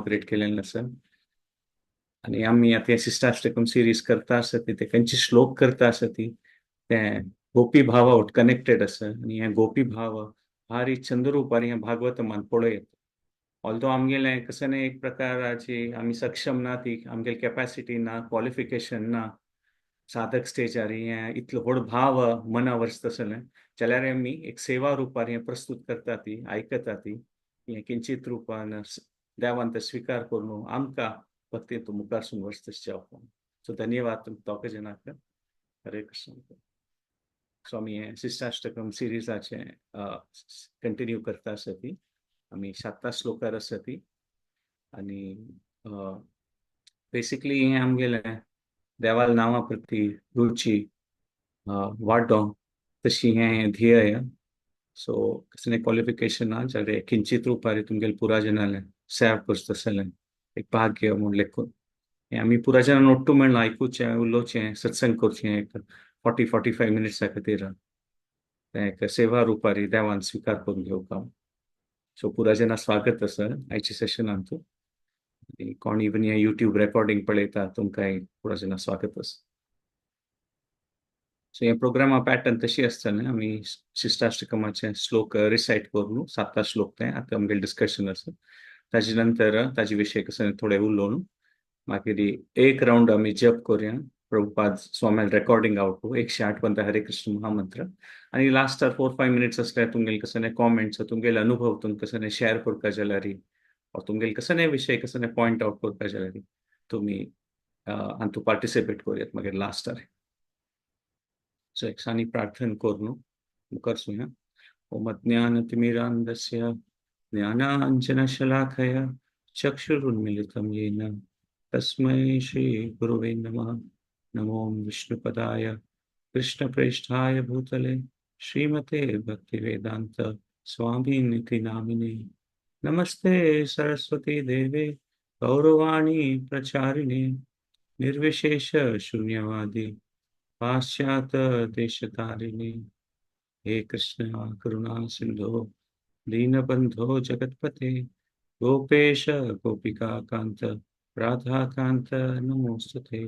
Inaugurate केलेलें आसा. आनी आमी आतां शिष्टाष्टकम सिरीज करता आसा ती, ते खंयचे श्लोक करता आसा ती ते गोपी भावा कनेक्टेड आसा. आनी हे गोपी भाव भारी चंद्ररूपार हें भागवतमान पळयत. ऑल्दो आमगेलें कसं न्ही एक प्रकाराची आमी सक्षम ना, ती आमगेली कॅपॅसिटी ना, क्वॉलिफिकेशन ना साधक स्टेजार हें इतलो व्हड भाव मना वरस तसलें जाल्यार आमी एक सेवा रुपार हें प्रस्तूत करता ती, आयकता ती, हें किंचित रुपान देवान ते स्विकार करून आमकां भक्ती मुखारसून वर्स तशें जावपाक. सो धन्यवाद तुमकां दोगां जाणांक. हरे कृष्ण. सो आमी हें शिष्टाष्टकम सिरिजाचें कंटिन्यू करता आसा ती. आमी सातां श्लोकार आसा ती. आनी बेसिकली हें आमगेलें देवाल नांवा प्रती रुची वाडोवंक तशी हें ध्येय. सो कसलें क्वॉलिफिकेशन ना जाल्यार किंचित रुपार तुमगेले पुराजनालें सेवा करचें तसलें एक भाग्य म्हूण लेखून हें आमी पुराजनान ओट्टू मेळ्ळां आयकुचें, उलोवचें, सत्संग करचें एक 40-45 मिनट्सां खातीर तें एक सेवा रुपारी देवान स्विकार करून घेवपाक. सो पुराजना स्वागत आसा आयच्या सेशनांत. आनी कोण इवन हें युट्यूब रेकॉर्डिंग पळयता तुमकांय पुराजना स्वागत आसा. सो हे प्रोग्रामा पॅटर्न तशी आसतलें, आमी शिष्टाष्टकमाचे श्लोक रिसायट करून सातां श्लोक ते आतां आमगेलें डिस्कशन आसा. ताजे नंतर ताजे विशय कसं थोडें उलोवन मागीर एक रावंड आमी जप करुया प्रभुपाद स्वाम्याल रेकॉर्डिंग आवटू 108 पंत हरे कृष्ण महामंत्र. आनी लास्टार 4-5 मिनट्स आसल्यार तुमगेले कसले कॉमेंट्स, तुमगेले अनुभव तुमकां कसले शेअर करपा जाल्यार वा तुमगेले कसले विशय कसले पॉयंट आवट करपा जाल्यार तुमी हातूंत पार्टिसिपेट करुयात मागीर लास्टार. सो एक सानी प्रार्थना करून मुखार सुया. ओम अज्ञानतिमिरान्धस्य ज्ञानाञ्जनशलाकया चक्षुरुन्मीलितं येन तस्मै श्रीगुरुवे नमः. नमो विष्णुपदाय कृष्णप्रेष्ठाय भूतले श्रीमते भक्तिवेदांत स्वामिनिति नामिने. नमस्ते सरस्वती देवे गौरवाणी प्रचारिणे निर्विशेष शून्यवादी पाश्चात्य देशतारिणे. हे कृष्ण करुणा सिंधो दीनबंधो जगत्पते गोपेश गोपिका कांत राधा कांत नमोस्तुते.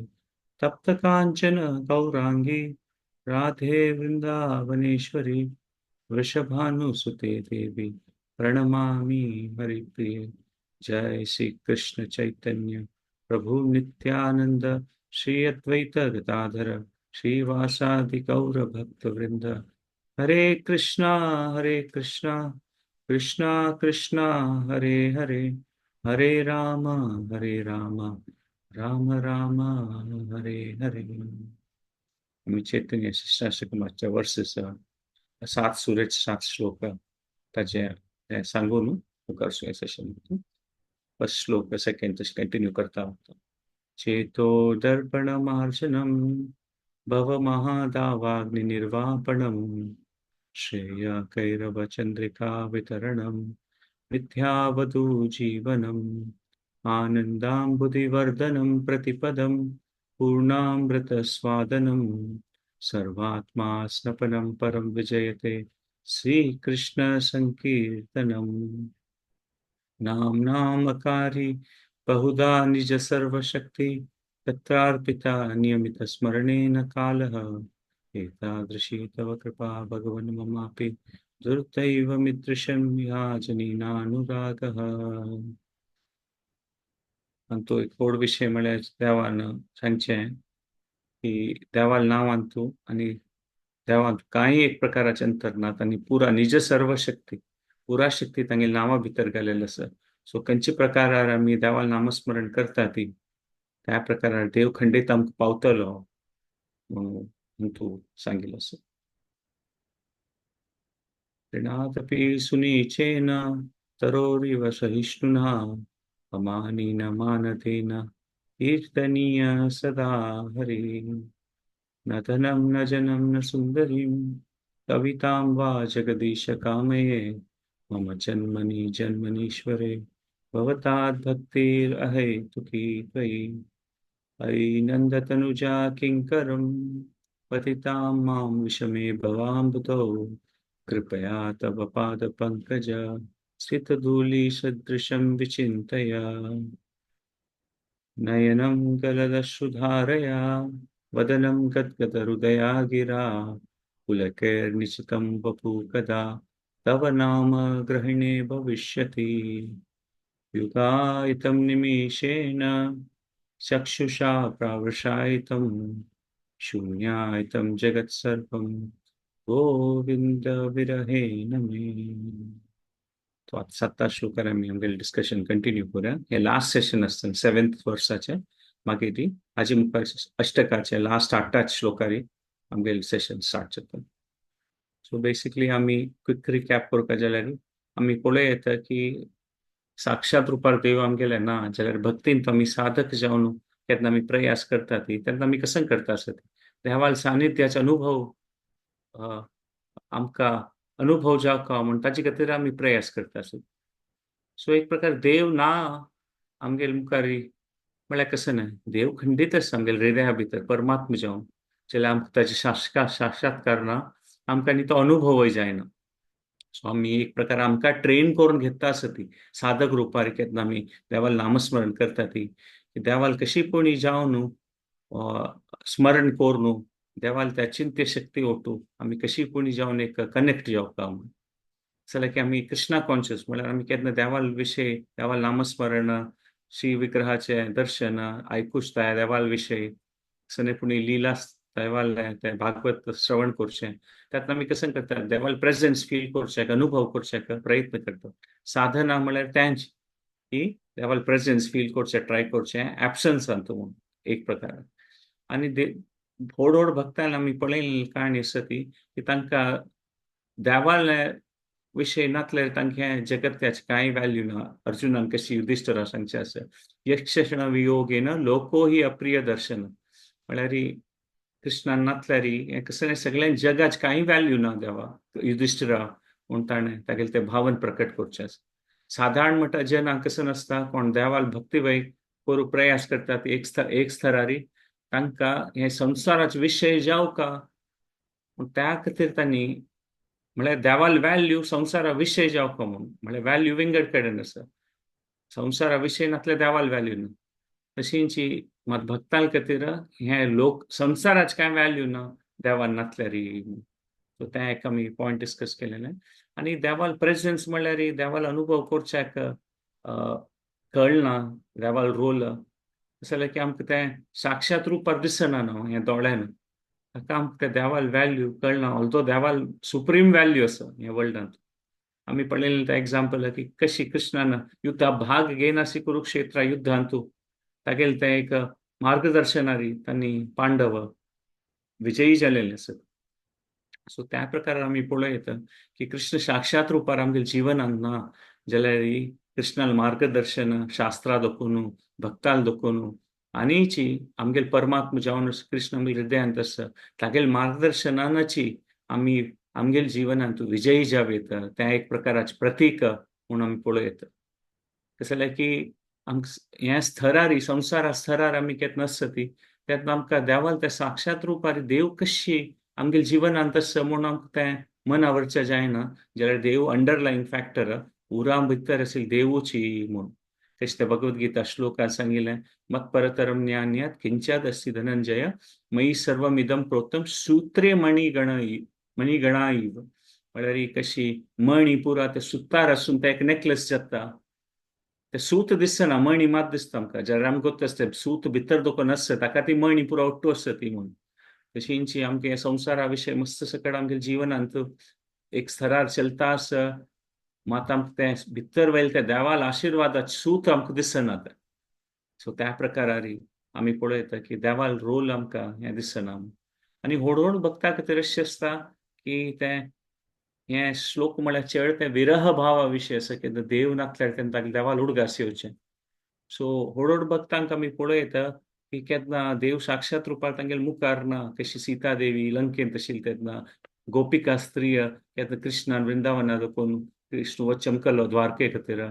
तप्त कांचन गौरांगी राधे वृंदावनेश्वरी वृषभानुसुते देवी प्रणमामि हरिप्रिये. जय श्री कृष्ण चैतन्य प्रभु नित्यानंद श्री अद्वैत गदाधर श्रीवासादि गौर भक्त वृंद. हरे कृष्णा कृष्णा कृष्णा हरे हरे, हरे राम राम राम हरे हरे. आमी चैतन्य शिष्टाष्टकमाच्या वर्सेस 7 सूरज 7 श्लोक ताजे तें सांगून मुखार सेशन. फर्स्ट श्लोक सेकंड तशें कंटिन्यू करता. चेतो दर्पण मार्जनम भव महादावाग्नि निर्वापणम श्रेय कैरव चंद्रिका वितरणम विद्यावधू जीवनम आनंदाम्बुधिवर्धनं प्रतिपदं पूर्णामृतस्वादनं सर्वात्मा स्नपनं परं विजयते श्रीकृष्ण संकीर्तनम्. नाम्नामकारी बहुधा निज सर्वशक्ति तत्रार्पिता नियमित स्मरणेन कालः. एतादृशी तव कृपा भगवन् ममापि दुर्दैवमिदृशं याजनीनानुरागः. आनी तो एक व्हड विशय म्हळ्यार देवान सांगचें की देवाल नांवान तूं आनी देवान कांय एक प्रकाराचें अंतर ना आनी पुरा निज सर्वशक्ती पुरा शक्ती तांगेल्या नांवा भितर घालेली आसा. सो खंयच्या प्रकारार आमी देवाल नामस्मरण करता ती त्या प्रकारार देव खंडीत आमकां पावतलो म्हणून तूं सांगिल्लो आसा. तृणादपि सुनीचेन तरोरिव सहिष्णुना अमानिन मानदेन कीर्तनीय सदा हरि. न धनं न जनं न सुन्दरीं कवितां वा जगदीश कामये मम जन्मनि जन्मनीश्वरे भवताद् भक्तिरहेतुकी त्वयि. अयि नन्दतनुजा किङ्करं पतितां मां विषमे भवाम्बुधौ कृपया तव पादपङ्कज स्थितधूलिसदृशं विचिन्तय नयनं गलदश्रुधारया वदनं गद्गदहृदया गिरा पुलकैर्निशितं वपु कदा तव नाम ग्रहिणे भविष्यति। युगायितं निमिषेण चक्षुषा प्रावृषायितं शून्यायितं जगत्सर्वं गोविंद विरहेण मे। तो आता सात श्लोकार आमी आमगेलें डिस्कशन कंटिन्यू करूया. हे लास्ट सेशन आसता सेवेंथ वर्साचें, मागीर ती हाजे मुखार अष्टकाचे लास्ट आठाच श्लोकारी आमगेलें सेशन स्टार्ट जाता. सो बेसिकली आमी क्विक रिकॅप करपा जाल्यार आमी पळोवं येता की साक्षात रुपार देव आमगेले ना जाल्यार भक्तीन आमी साधक जावन केन्ना आमी प्रयास करता ती तेन्ना आमी कसं करता आसत देवाल सानिध्याचो अनुभव आमकां अनुभव जावका म्हूण ताजे खातीर आमी प्रयास करता आसत. सो एक प्रकार देव ना आमगेले मुखार म्हळ्यार कसं न्हय, देव खंडीत आसा आमगेले हृदया भितर परमात्मा जावन, जाल्यार आमकां ताचे साक्षात्कार ना, आमकां न्ही तो अनुभवय जायना. सो आमी एक प्रकार आमकां ट्रेन करून घेता आसा ती साधक रुपार केन्ना आमी देवाल नामस्मरण करता ती देवाल कशी पुणी जावन न्हू स्मरण करून न्हू देवाल त्या चिंत्य शक्ती ओटू आमी कशी पुणी जावन एक कनेक्ट जावपा म्हूण. जाल्यार की आमी कृष्णा कॉन्शियस म्हळ्यार आमी केन्ना देवाल विशय देवाल नामस्मरण श्री विग्रहाचें दर्शन आयकूच त्या देवाल विशय सने पुणी लिला देवाल ते भागवत श्रवण करचें त्यात आमी कसं करतात देवाल प्रेझेन्स फील करचें अनुभव करचें प्रयत्न करतात. साधना म्हळ्यार तेंच की देवाल प्रेझेन्स फील करचें ट्राय करचें एबसन्सान म्हूण एक प्रकार. आनी व्हड व्हड भक्तांक आमी पळयल्ली काणी आसा ती की तांकां देवाल विशय नासल्यार तांकां जगत्याची कांय व्हॅल्यू ना. अर्जुनान कशी युधिश्ठरा सांगचें आसा यक्षण वियोगेन लोको ही अप्रिय दर्शन, म्हळ्यार कृष्णान नासल्यार हें कसलें सगळें जगाच कांय व्हॅल्यू ना देवा युधिश्ठरा म्हूण ताणें तागेलें तें भावन प्रकट करचें आसा. सादारण म्हणटा जना कसं नासता कोण देवाल भक्तिवय करूंक प्रयास करतात एक स्तरारी तांकां हे संवसाराचे विशय जावका पूण त्या खातीर तांणी म्हळ्यार देवाल व्हॅल्यू संवसारा विशय जावका म्हूण, म्हळ्यार व्हॅल्यू विंगड कडेन आसा, संवसारा विशय नासल्यार देवाल व्हॅल्यू ना. तशींची मात भक्तां खातीर हे लोक संवसाराच कांय व्हॅल्यू ना देवान नासल्यार. सो तें एक आमी पॉयंट डिस्कस केलेलें. आनी देवाल प्रेझेन्स म्हणल्यार देवाल अनुभव करच्याक कळना देवाल रोल जाल्यार की आमकां तें साक्षात रुपार दिसना न्हू हें दोळ्यान, ताका आमकां तें देवाल व्हॅल्यू कळना. ऑल्दो देवाल सुप्रीम व्हॅल्यू आसा ह्या वर्ल्डांत. आमी पळयलें तें एग्जाम्पल की कशी कृष्णान युद्धा भाग घेनासी कुरुक्षेत्रा युद्धांतू तागेलें तें एक मार्गदर्शनारी तांणी पांडव विजयी जालेले आसत. सो त्या प्रकार आमी पळोवं येता की कृष्ण साक्षात रुपार आमगेल्या जिवनांत ना जाल्यार कृष्णाल मार्गदर्शन शास्त्रा दाखोवन भक्ताल दाखोवन आनीची आमगेले परमात्मा जावन कृष्ण आमगेल्या हृदयांत आसा तागेले मार्गदर्शनानची आमी आमगेल्या जिवनांत विजयी जावं येता. तें एक प्रकाराचें प्रतीक म्हूण आमी पळोवं येता. कशें जाल्यार की आमकां ह्या स्थरार संवसारा स्थरार आमी केन्ना नासता ती तेन्ना आमकां देवाल त्या साक्षात रुपार देव कशी आमगेल्या जिवनांत आसा म्हूण आमकां तें मनावरचें जायना जाल्यार देव अंडरलायन फॅक्टर उरा भितर आशिल्ली देवूची म्हूण. तशें ते भगवद्गीता श्लोकान सांगिल्लें मत्परतरम ज्ञान्यात किंचाद अस्ति धनंजय मयि सर्वमिदं प्रोक्तं सूत्रे मणिगण मणिगणा इव. म्हळ्यार ही कशी मणी पुरा ते सुतार आसून ते एक नेकलेस जाता, ते सूत दिसना मणी मात दिसता आमकां, जाल्यार आमकां गोत्त आसता सूत भितर दोको नासता ताका ती मणी पुरा ओट्टू आसता ती म्हूण. तशींची आमगे संवसारा विशय मस्त सकट आमगे जिवनांत एक स्तरार चलता आसा मात आमकां तें भितर वयले त्या देवाल आशिर्वादाचें सूत आमकां दिसना तें. सो त्या प्रकारारी आमी पळयता की देवाल रोल आमकां हें दिसना. आनी व्हड व्हड भक्ता खातीर अशें आसता की तें हें श्लोक म्हळ्यार चड तें विरह भावा विशय आसा की देव नासल्यार तेन्ना ताका देवाल उडगास येवचें. सो व्हड व्हड भक्तांक आमी पळयता की केन्ना देव साक्षात रुपार तांगेले मुखार ना, कशी सीता देवी लंकेंत आशिल्ली तेन्ना गोपिका स्त्रीय केन्ना कृष्णान वृंदावना दाखोवन कृष्ण वचम केलो द्वारके खातीर.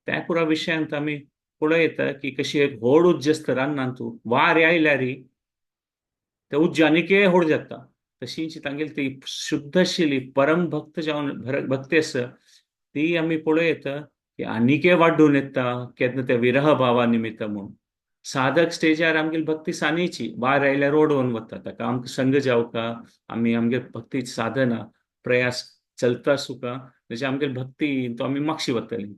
त्या पुरा विशयांत आमी पळयता की कशी एक व्हड उज्ज आसता रानांत वारें आयल्यार ते उज्ज आनीकय व्हड जाता. तशीच तांगेली ती शुद्ध आशिल्ली परम भक्त जावन भक्ती आसा ती ती आमी पळयता की आनीकय वाडून येता केन्ना त्या विरह भावा निमित्त म्हूण. साधक स्टेजार आमगेली भक्ती सानीची, भायर आयल्यार ओडून वता ताका, आमकां संग जावका, आमी आमगे भक्ती साधना प्रयास चलता सुका, जशें आमगेली भक्ती तो आमी मागशी वतली.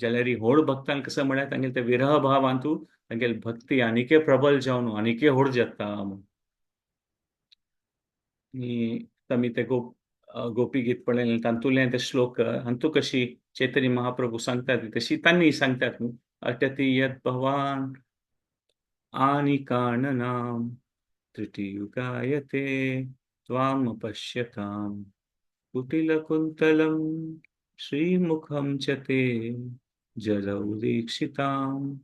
जाल्यार व्हड भक्तांक कसो म्हळ्यार तांगेले ते विरह भावांतू तांगेली भक्ती आनीकय प्रबल जावन आनीकय व्हड जाता म्हूण. आनी आमी ते गोपी गीत पळयलें, तातूंतलें ते श्लोक हातूं कशी चैतन्य महाप्रभू सांगतात तशी तांणी सांगतात न्हू, अटती यत् भवान आनी काननाम त्रुटियुगायते त्वाम पश्यताम कुटिलकुन्तलं श्रीमुखं च ते जलौ दीक्षितां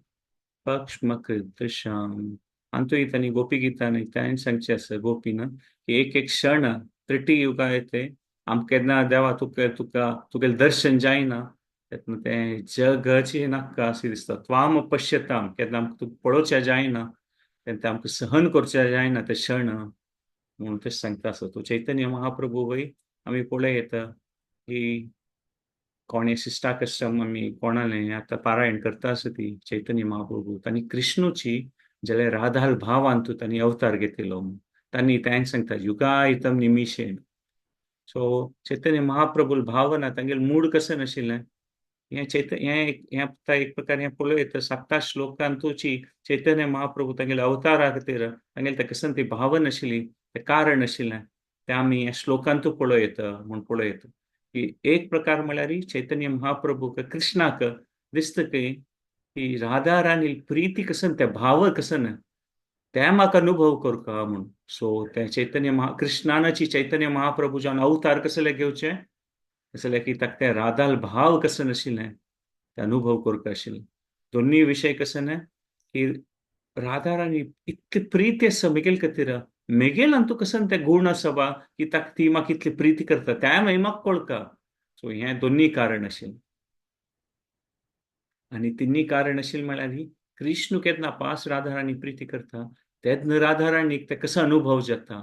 पक्ष्मकृदृशाम्. हातूंत तांणी गोपी गीतान ताणें सांगचें आसा गोपीन की एक एक क्षण त्रुटियुगायते, आमकां केन्ना देवा तुका तुका तुगेलें दर्शन जायना तेन्ना तें जगची नाका अशें दिसता. त्वाम पश्यताम, केन्ना आमकां तुका पळोवचें जायना तेन्ना तें आमकां सहन करचें जायना तें क्षण म्हणून तशें सांगता आसा. तो चैतन्य महाप्रभू वय आमी पळयता की कोणे शिष्टाकष्टम आमी कोणालें आतां पारायण करता आसा ती चैतन्य महाप्रभू तांणी कृष्णूची जाल्यार राधाल भावांतू तांणी अवतार घेतिल्लो, तांणी तें सांगता युगायतम निमिशेन. सो चैतन्य महाप्रभूल भावना तांगेलें मूड कशें नाशिल्लें, हें चैतन्य हें हें आतां एक प्रकार हें पळयत सातता श्लोकांतूची चैतन्य महाप्रभू तांगेले अवतारा खातीर तांगेले तें कशें ती भावना आशिल्ली, तें कारण आशिल्लें, तें आमी ह्या श्लोकांतू पळयत म्हूण पळयत की एक प्रकार म्हळ्यार चैतन्य महाप्रभूक कृष्णाक दिसता की राधा राणी प्रीती कसन तें भाव कसन तें म्हाका अनुभव करका म्हूण. सो तें चैतन्य महा कृष्णानाची चैतन्य महाप्रभू जावन अवतार कसले घेवचे कसले की ताका तें राधाल भाव कसन आशिल्लें तें अनुभव करका आशिल्लें. दोनूय विशय कसन की राधा राणी इतली प्रीती आसा मेगेल खातीर, मेगेल अंतू कसन तें गुण आसा बा की ताका ती म्हाका इतली प्रीती करता तें मागीर म्हाका कळका. सो हें दोनूय कारण आशिल्लें. आनी तिन्ही कारण आशिल्लें म्हळ्यार कृष्ण केन्ना पास राधा राणी प्रीती करता तेन्ना राधा राणीक तें कसो अनुभव जाता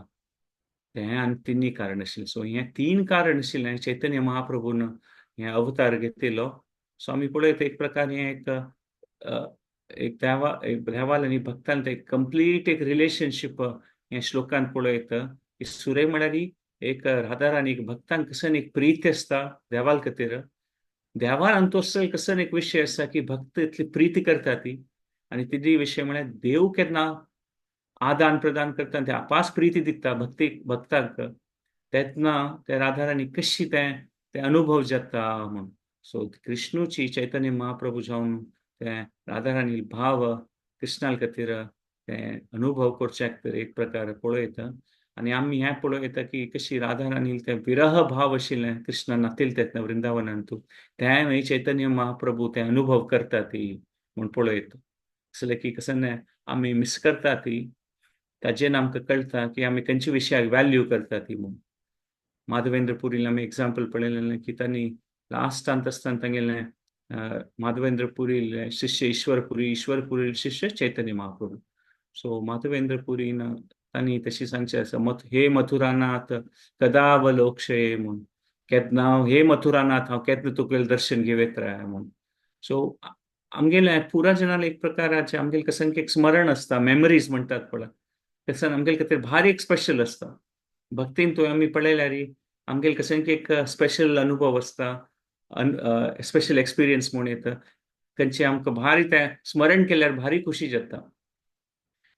तें आनी तिन्ही कारण आशिल्लें. सो हें तीन कारण आशिल्लें चैतन्य महाप्रभून हें अवतार घेतिल्लो. सो आमी पळयता एक प्रकार हें एक एक देवा एक देवाल आनी भक्तान एक कंप्लीट एक रिलेशनशीप हें श्लोकान पळयता की सुरे म्हळ्यार एक राधा राणीक भक्तांक कसन एक प्रीती आसता देवाल खातीर, देवान आनी तसो कसन एक विशय आसा की भक्त इतली प्रीती करता ती, आनी तिजी विशय म्हळ्यार देव केन्ना आदान प्रदान करता ते आपास प्रीती दिता भक्ती भक्तांक तेन्ना ते राधा राणी कशी तें ते अनुभव जाता म्हूण. सो कृष्णूची चैतन्य महाप्रभू जावन ते राधा राणी भाव कृष्णा खातीर ते अनुभव करच्याक तर एक प्रकार पळयता. आनी आमी हें पळयता की कशी राधा राणी तें विरह भाव आशिल्लें कृष्णा नातिल तेन्ना वृंदावनांतू तें मागीर चैतन्य महाप्रभू ते अनुभव करता ती म्हूण पळयता. असलें की कशें न्हय आमी मिस करता ती ताजेन आमकां कळटा की आमी खंयच्या विशयाक वॅल्यू करता ती म्हूण. माधवेंद्र पुरीन आमी एग्जाम्पल पळयलें की तांणी लास्टांत आसतना तांगेलें माधवेंद्र पुरी शिष्य ईश्वरपुरी, ईश्वरपुरी शिष्य चैतन्य महाप्रभू. सो माधवेंद्र पुरीन तांणी तशी सांगचें आसा हे मथुरानाथ कदावलोक्षये म्हूण, केन्ना हे मथुरानाथ हांव केन्ना तुगेलें दर्शन घेवयत राय म्हूण. सो आमगेलें पुरा जनाल एक प्रकाराचें आमगेलें कसन एक स्मरण आसता, मेमरीज म्हणटात पळय, कसन आमगेले खातीर भारी एक स्पेशल आसता. भक्तीन तो आमी पळयल्यार आमगेले कसन एक स्पेशल अनुभव आसता, स्पेशल एक्सपिरियन्स म्हूण येता, खंयचे आमकां भारी तें स्मरण केल्यार भारी खुशी जाता.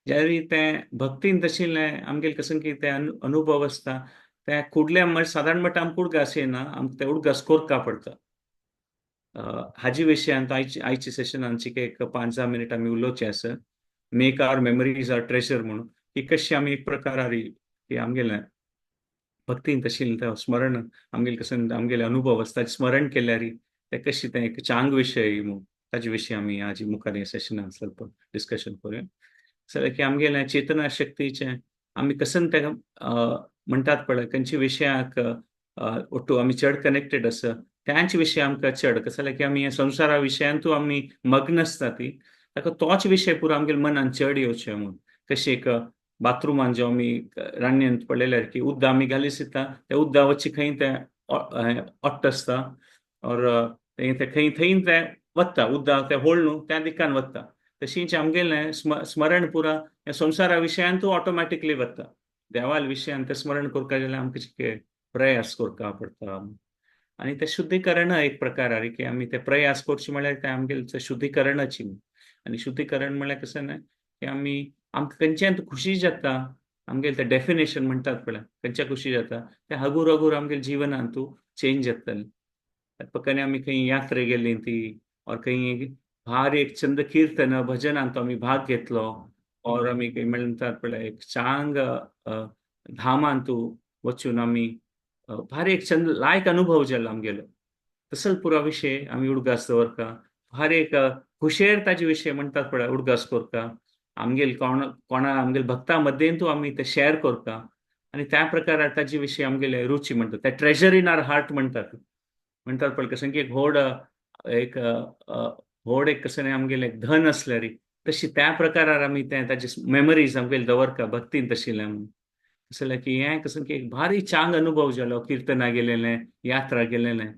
जाल्यार तें भक्तीन तशिल्लें आमगेले कसन की तें अनुभव आसता तें कुडले म्हळ्यार सादारण म्हणटा आमकां उडगास येना, आमकां तें उडगास कोरका पडटा. हाजे विशयांत आयच्या सेशनान एक 5-10 मिनट आमी उलोवचें आसा. Make our memories our treasure म्हणून की कशी आमी एक प्रकारार की आमगेलें भक्तीन तशिल्लें तें स्मरण आमगेले कसन आमगेले अनुभव आसता स्मरण केल्यार तें कशी तें एक चांग विशय म्हूण ताजे विशीं आमी आज मुखार सेशनान ಸ್ವಲ್ಪ डिस्कशन करूया. जाल्यार की आमगेलें चेतना शक्तीचें आमी कसन तेका म्हणटात पळय खंयच्या विशयाक ओट्टू आमी चड कनेक्टेड आसा त्यांचे विशय आमकां चड कसं जाल्यार की आमी संवसारा विशयांतू आमी मग्न आसता ती ताका तोच विशय पुरो आमगेले मनान चड येवचें म्हूण. कशें एक बाथरुमान जेव आमी रान्नेंत पळयल्यार की उद्दां आमी घालीत दिता त्या उद्दां वचची खंय तें ओट्ट आसता, ऑर ते खंय थंय ते वता उदक ते होळ न्हू त्या दिकान वता. तशीच आमगेलें स्मरण पुरा ह्या संवसारा विशयान तूं ऑटोमॅटिकली वता. देवाल विशयान तें स्मरण करपा जाल्यार आमकां कितें प्रयास करपा पडटा. आनी तें शुद्धीकरण एक प्रकार आहा की आमी ते प्रयास करचे म्हळ्यार तें आमगेलें शुद्धीकरणाची. आनी शुद्धीकरण म्हळ्यार कशें न्हय की आमी आमकां खंयच्यान खुशी जाता, आमगेलें तें डेफिनेशन म्हणटात पळय, खंयच्या खुशी जाता तें हगूर हगूर आमगेले जिवनांत तूं चेंज जातलें. पक्काने आमी खंय यात्रे गेली ती ऑर खंय भार एक चंद कीर्तन भजनांत आमी भाग घेतलो ऑर आमी खंय म्हणटात पळय एक चांग धामांत वचून आमी भारी एक चंद लायक अनुभव जालो आमगेलो. तसोच पुरो विशय आमी उडगास दवरता. भारी एक खुशेर ताजे विशय म्हणटात पळय उडगास करता. आमगेल कोण कोणा आमगेल भक्ता मदेन तूं आमी ते शेअर करता आनी त्या प्रकारार ताजे विशय आमगेले रुची म्हणटात, ते ट्रेजर इन our heart म्हणटात. म्हणटात पळय कशें की एक व्हड एक व्हड एक कशें आमगेलें एक धन आसल्यार तशी त्या प्रकारार आमी तें ताजे मेमरीज आमगेले दवरता भक्तीन तशिल्लें म्हणून. तशें की हें कशें की एक भारी चांग अनुभव जालो, किर्तना गेलेलें, यात्रा गेलेलें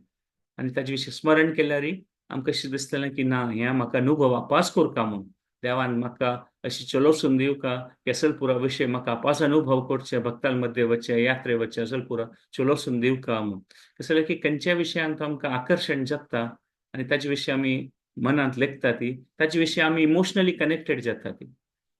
आनी ताजे विशीं स्मरण केल्यार आमकां अशें दिसतलें की ना, हें म्हाका अनुभव आपास करता म्हूण देवान म्हाका अशी चलोसून दिवका की असल पुरा विशय म्हाका आपास अनुभव करचे, भक्तां मध्य वचचे, यात्रे वचचे, असल पुरा चलोसून दिवका म्हूण. तशें की खंयच्या विशयांत आमकां आकर्शण जाता आनी ताजे विशीं आमी मनांत लेखता ती ताजे विशीं आमी इमोशनली कनेक्टेड जाता ती.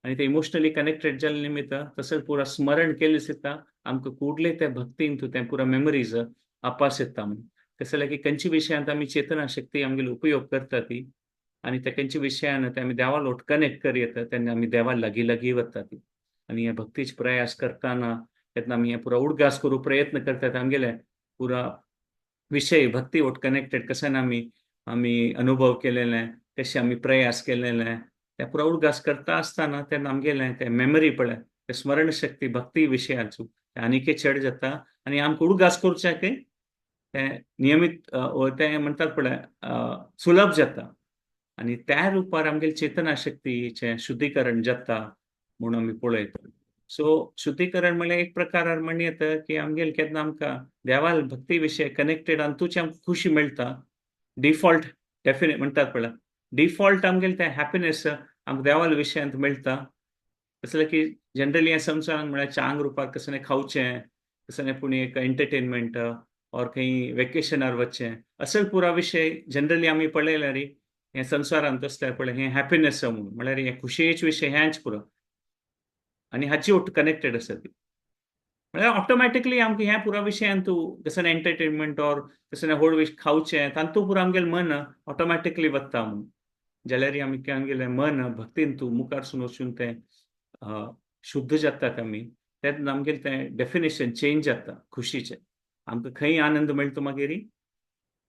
आनी ते इमोशनली कनेक्टेड जाल्ले निमित्त तशेंच पुरा स्मरण केलें सुद्दां आमकां कुडले त्या भक्तीन तें पुरा मेमरीज आपास येता म्हूण. तशें की खंयच्या विशयांत आमी चेतना शक्ती आमगेलो उपयोग करता ती आनी त्या खंयच्या विशयान ते आमी देवा लोट कनेक्ट कर येता तेन्ना आमी देवा लागीं लागीं वता ती. आनी हे भक्तीचे प्रयास करतना तेन्ना आमी हे पुरा उडगास करूं प्रयत्न करतात आमगेले पुरा विशय भक्ती वट कनेक्टेड कशें आमी आमी अनुभव केलेले कशें आमी प्रयास केलेले त्या पुरा उडगास करता आसतना तेन्ना आमगेलें तें मेमरी पळय ते स्मरण शक्ती भक्ती विशयाचो आनीकय चड जाता आनी आमकां उडगास करच्याक तें नियमीत तें म्हणटात पळय सुलभ जाता आनी त्या रुपार आमगेले चेतना शक्तीचें शुद्धीकरण जाता म्हूण आमी पळयतात. सो शुद्धीकरण म्हणल्यार एक प्रकारार म्हण येता की आमगेले केन्ना आमकां देवाल भक्ती विशय कनेक्टेड आनी तुची आमकां खुशी मेळटा. डिफॉल्ट डेफिनेट म्हणटात पळय, डिफॉल्ट आमगेले तें हॅपिनेस आमकां देवाल विशयांत मेळटा. तसलें की जनरली ह्या संवसारांत म्हळ्यार चांग रुपार कशें खावचें, कशें पूण एक एंटरटेनमेंट ऑर खंय वेकेशनार वचचें असल पुरा विशय जनरली आमी पळयल्यार हें संवसारांत आसल्यार पळय हें हॅपिनेस म्हणून म्हळ्यार हें खुशयेचे विशय हेंच पुरो आनी हाची वट कनेक्टेड आसा ती. म्हळ्यार ऑटोमॅटिकली आमकां ह्या पुरा विशयान तूं जशें एंटरटेनमेंट ऑर जशें व्हड विश खावचें तातूंत पुरो आमगेलें मन ऑटोमॅटिकली वता म्हणून. जाल्यार आमी आमगेलें मन भक्तीन तूं मुखारसून वचून तें शुद्ध जातात आमी तेन्ना आमगेलें तें डेफिनेशन चेंज जाता खुशीचें. आमकां खंय आनंद मेळटा मागीर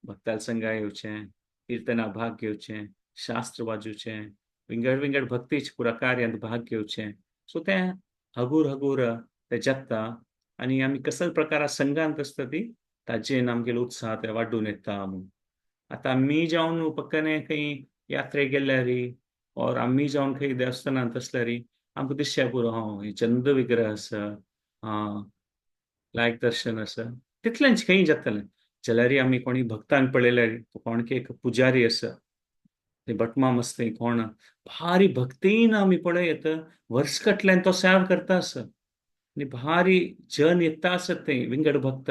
भक्ताल संगा येवचें, किर्तना भाग घेवचें, शास्त्र वाजोवचें, विंगड विंगड भक्तीच पुरा कार्यांत भाग घेवचें. सो तें हगूर हगूर तें जाता आनी आमी कसल प्रकारा संघांत आसता ती ताजेन आमगेलो उत्साह ते वाडून येता म्हूण. आतां आमी जावन पक्कने खंय यात्रेक गेल्यार ऑर आमी जावन खंय देवस्थानांत आसल्यार आमकां दिसचें पुरो हां चंद विग्रह आसा, हां लायक दर्शन आसा, तितलेंच खंय जातलें. जाल्यार आमी कोणी भक्तांक पळयल्यार कोण की एक पुजारी आसा, ते भटमाम आसता कोण भारी भक्तीन आमी पळयत वर्स कटल्यान तो सेवा करता आसा आनी भारी जन येता आसत थंय विंगड भक्त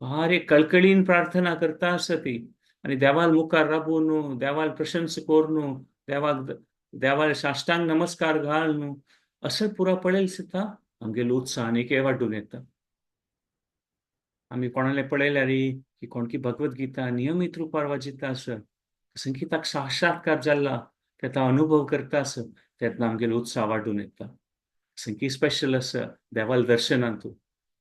भारी कळकळीन प्रार्थना करता आसत ती आनी देवाल मुखार राबून देवाल प्रशंसा करून देवाक देवाल साष्टांग नमस्कार घालून असं पुरा पळयल सुद्दां आमगेलो उत्साह आनीक वाडून येता. आमी कोणाले पळयल्यार की कोण की भगवत गीता नियमीत रुपार वाजिता आसा, संगीताक साक्षात्कार जाला तेका अनुभव करता आसा तेन्ना आमगेलो उत्साह वाडून येता. संगीत स्पेशल आसा देवाल दर्शनांतू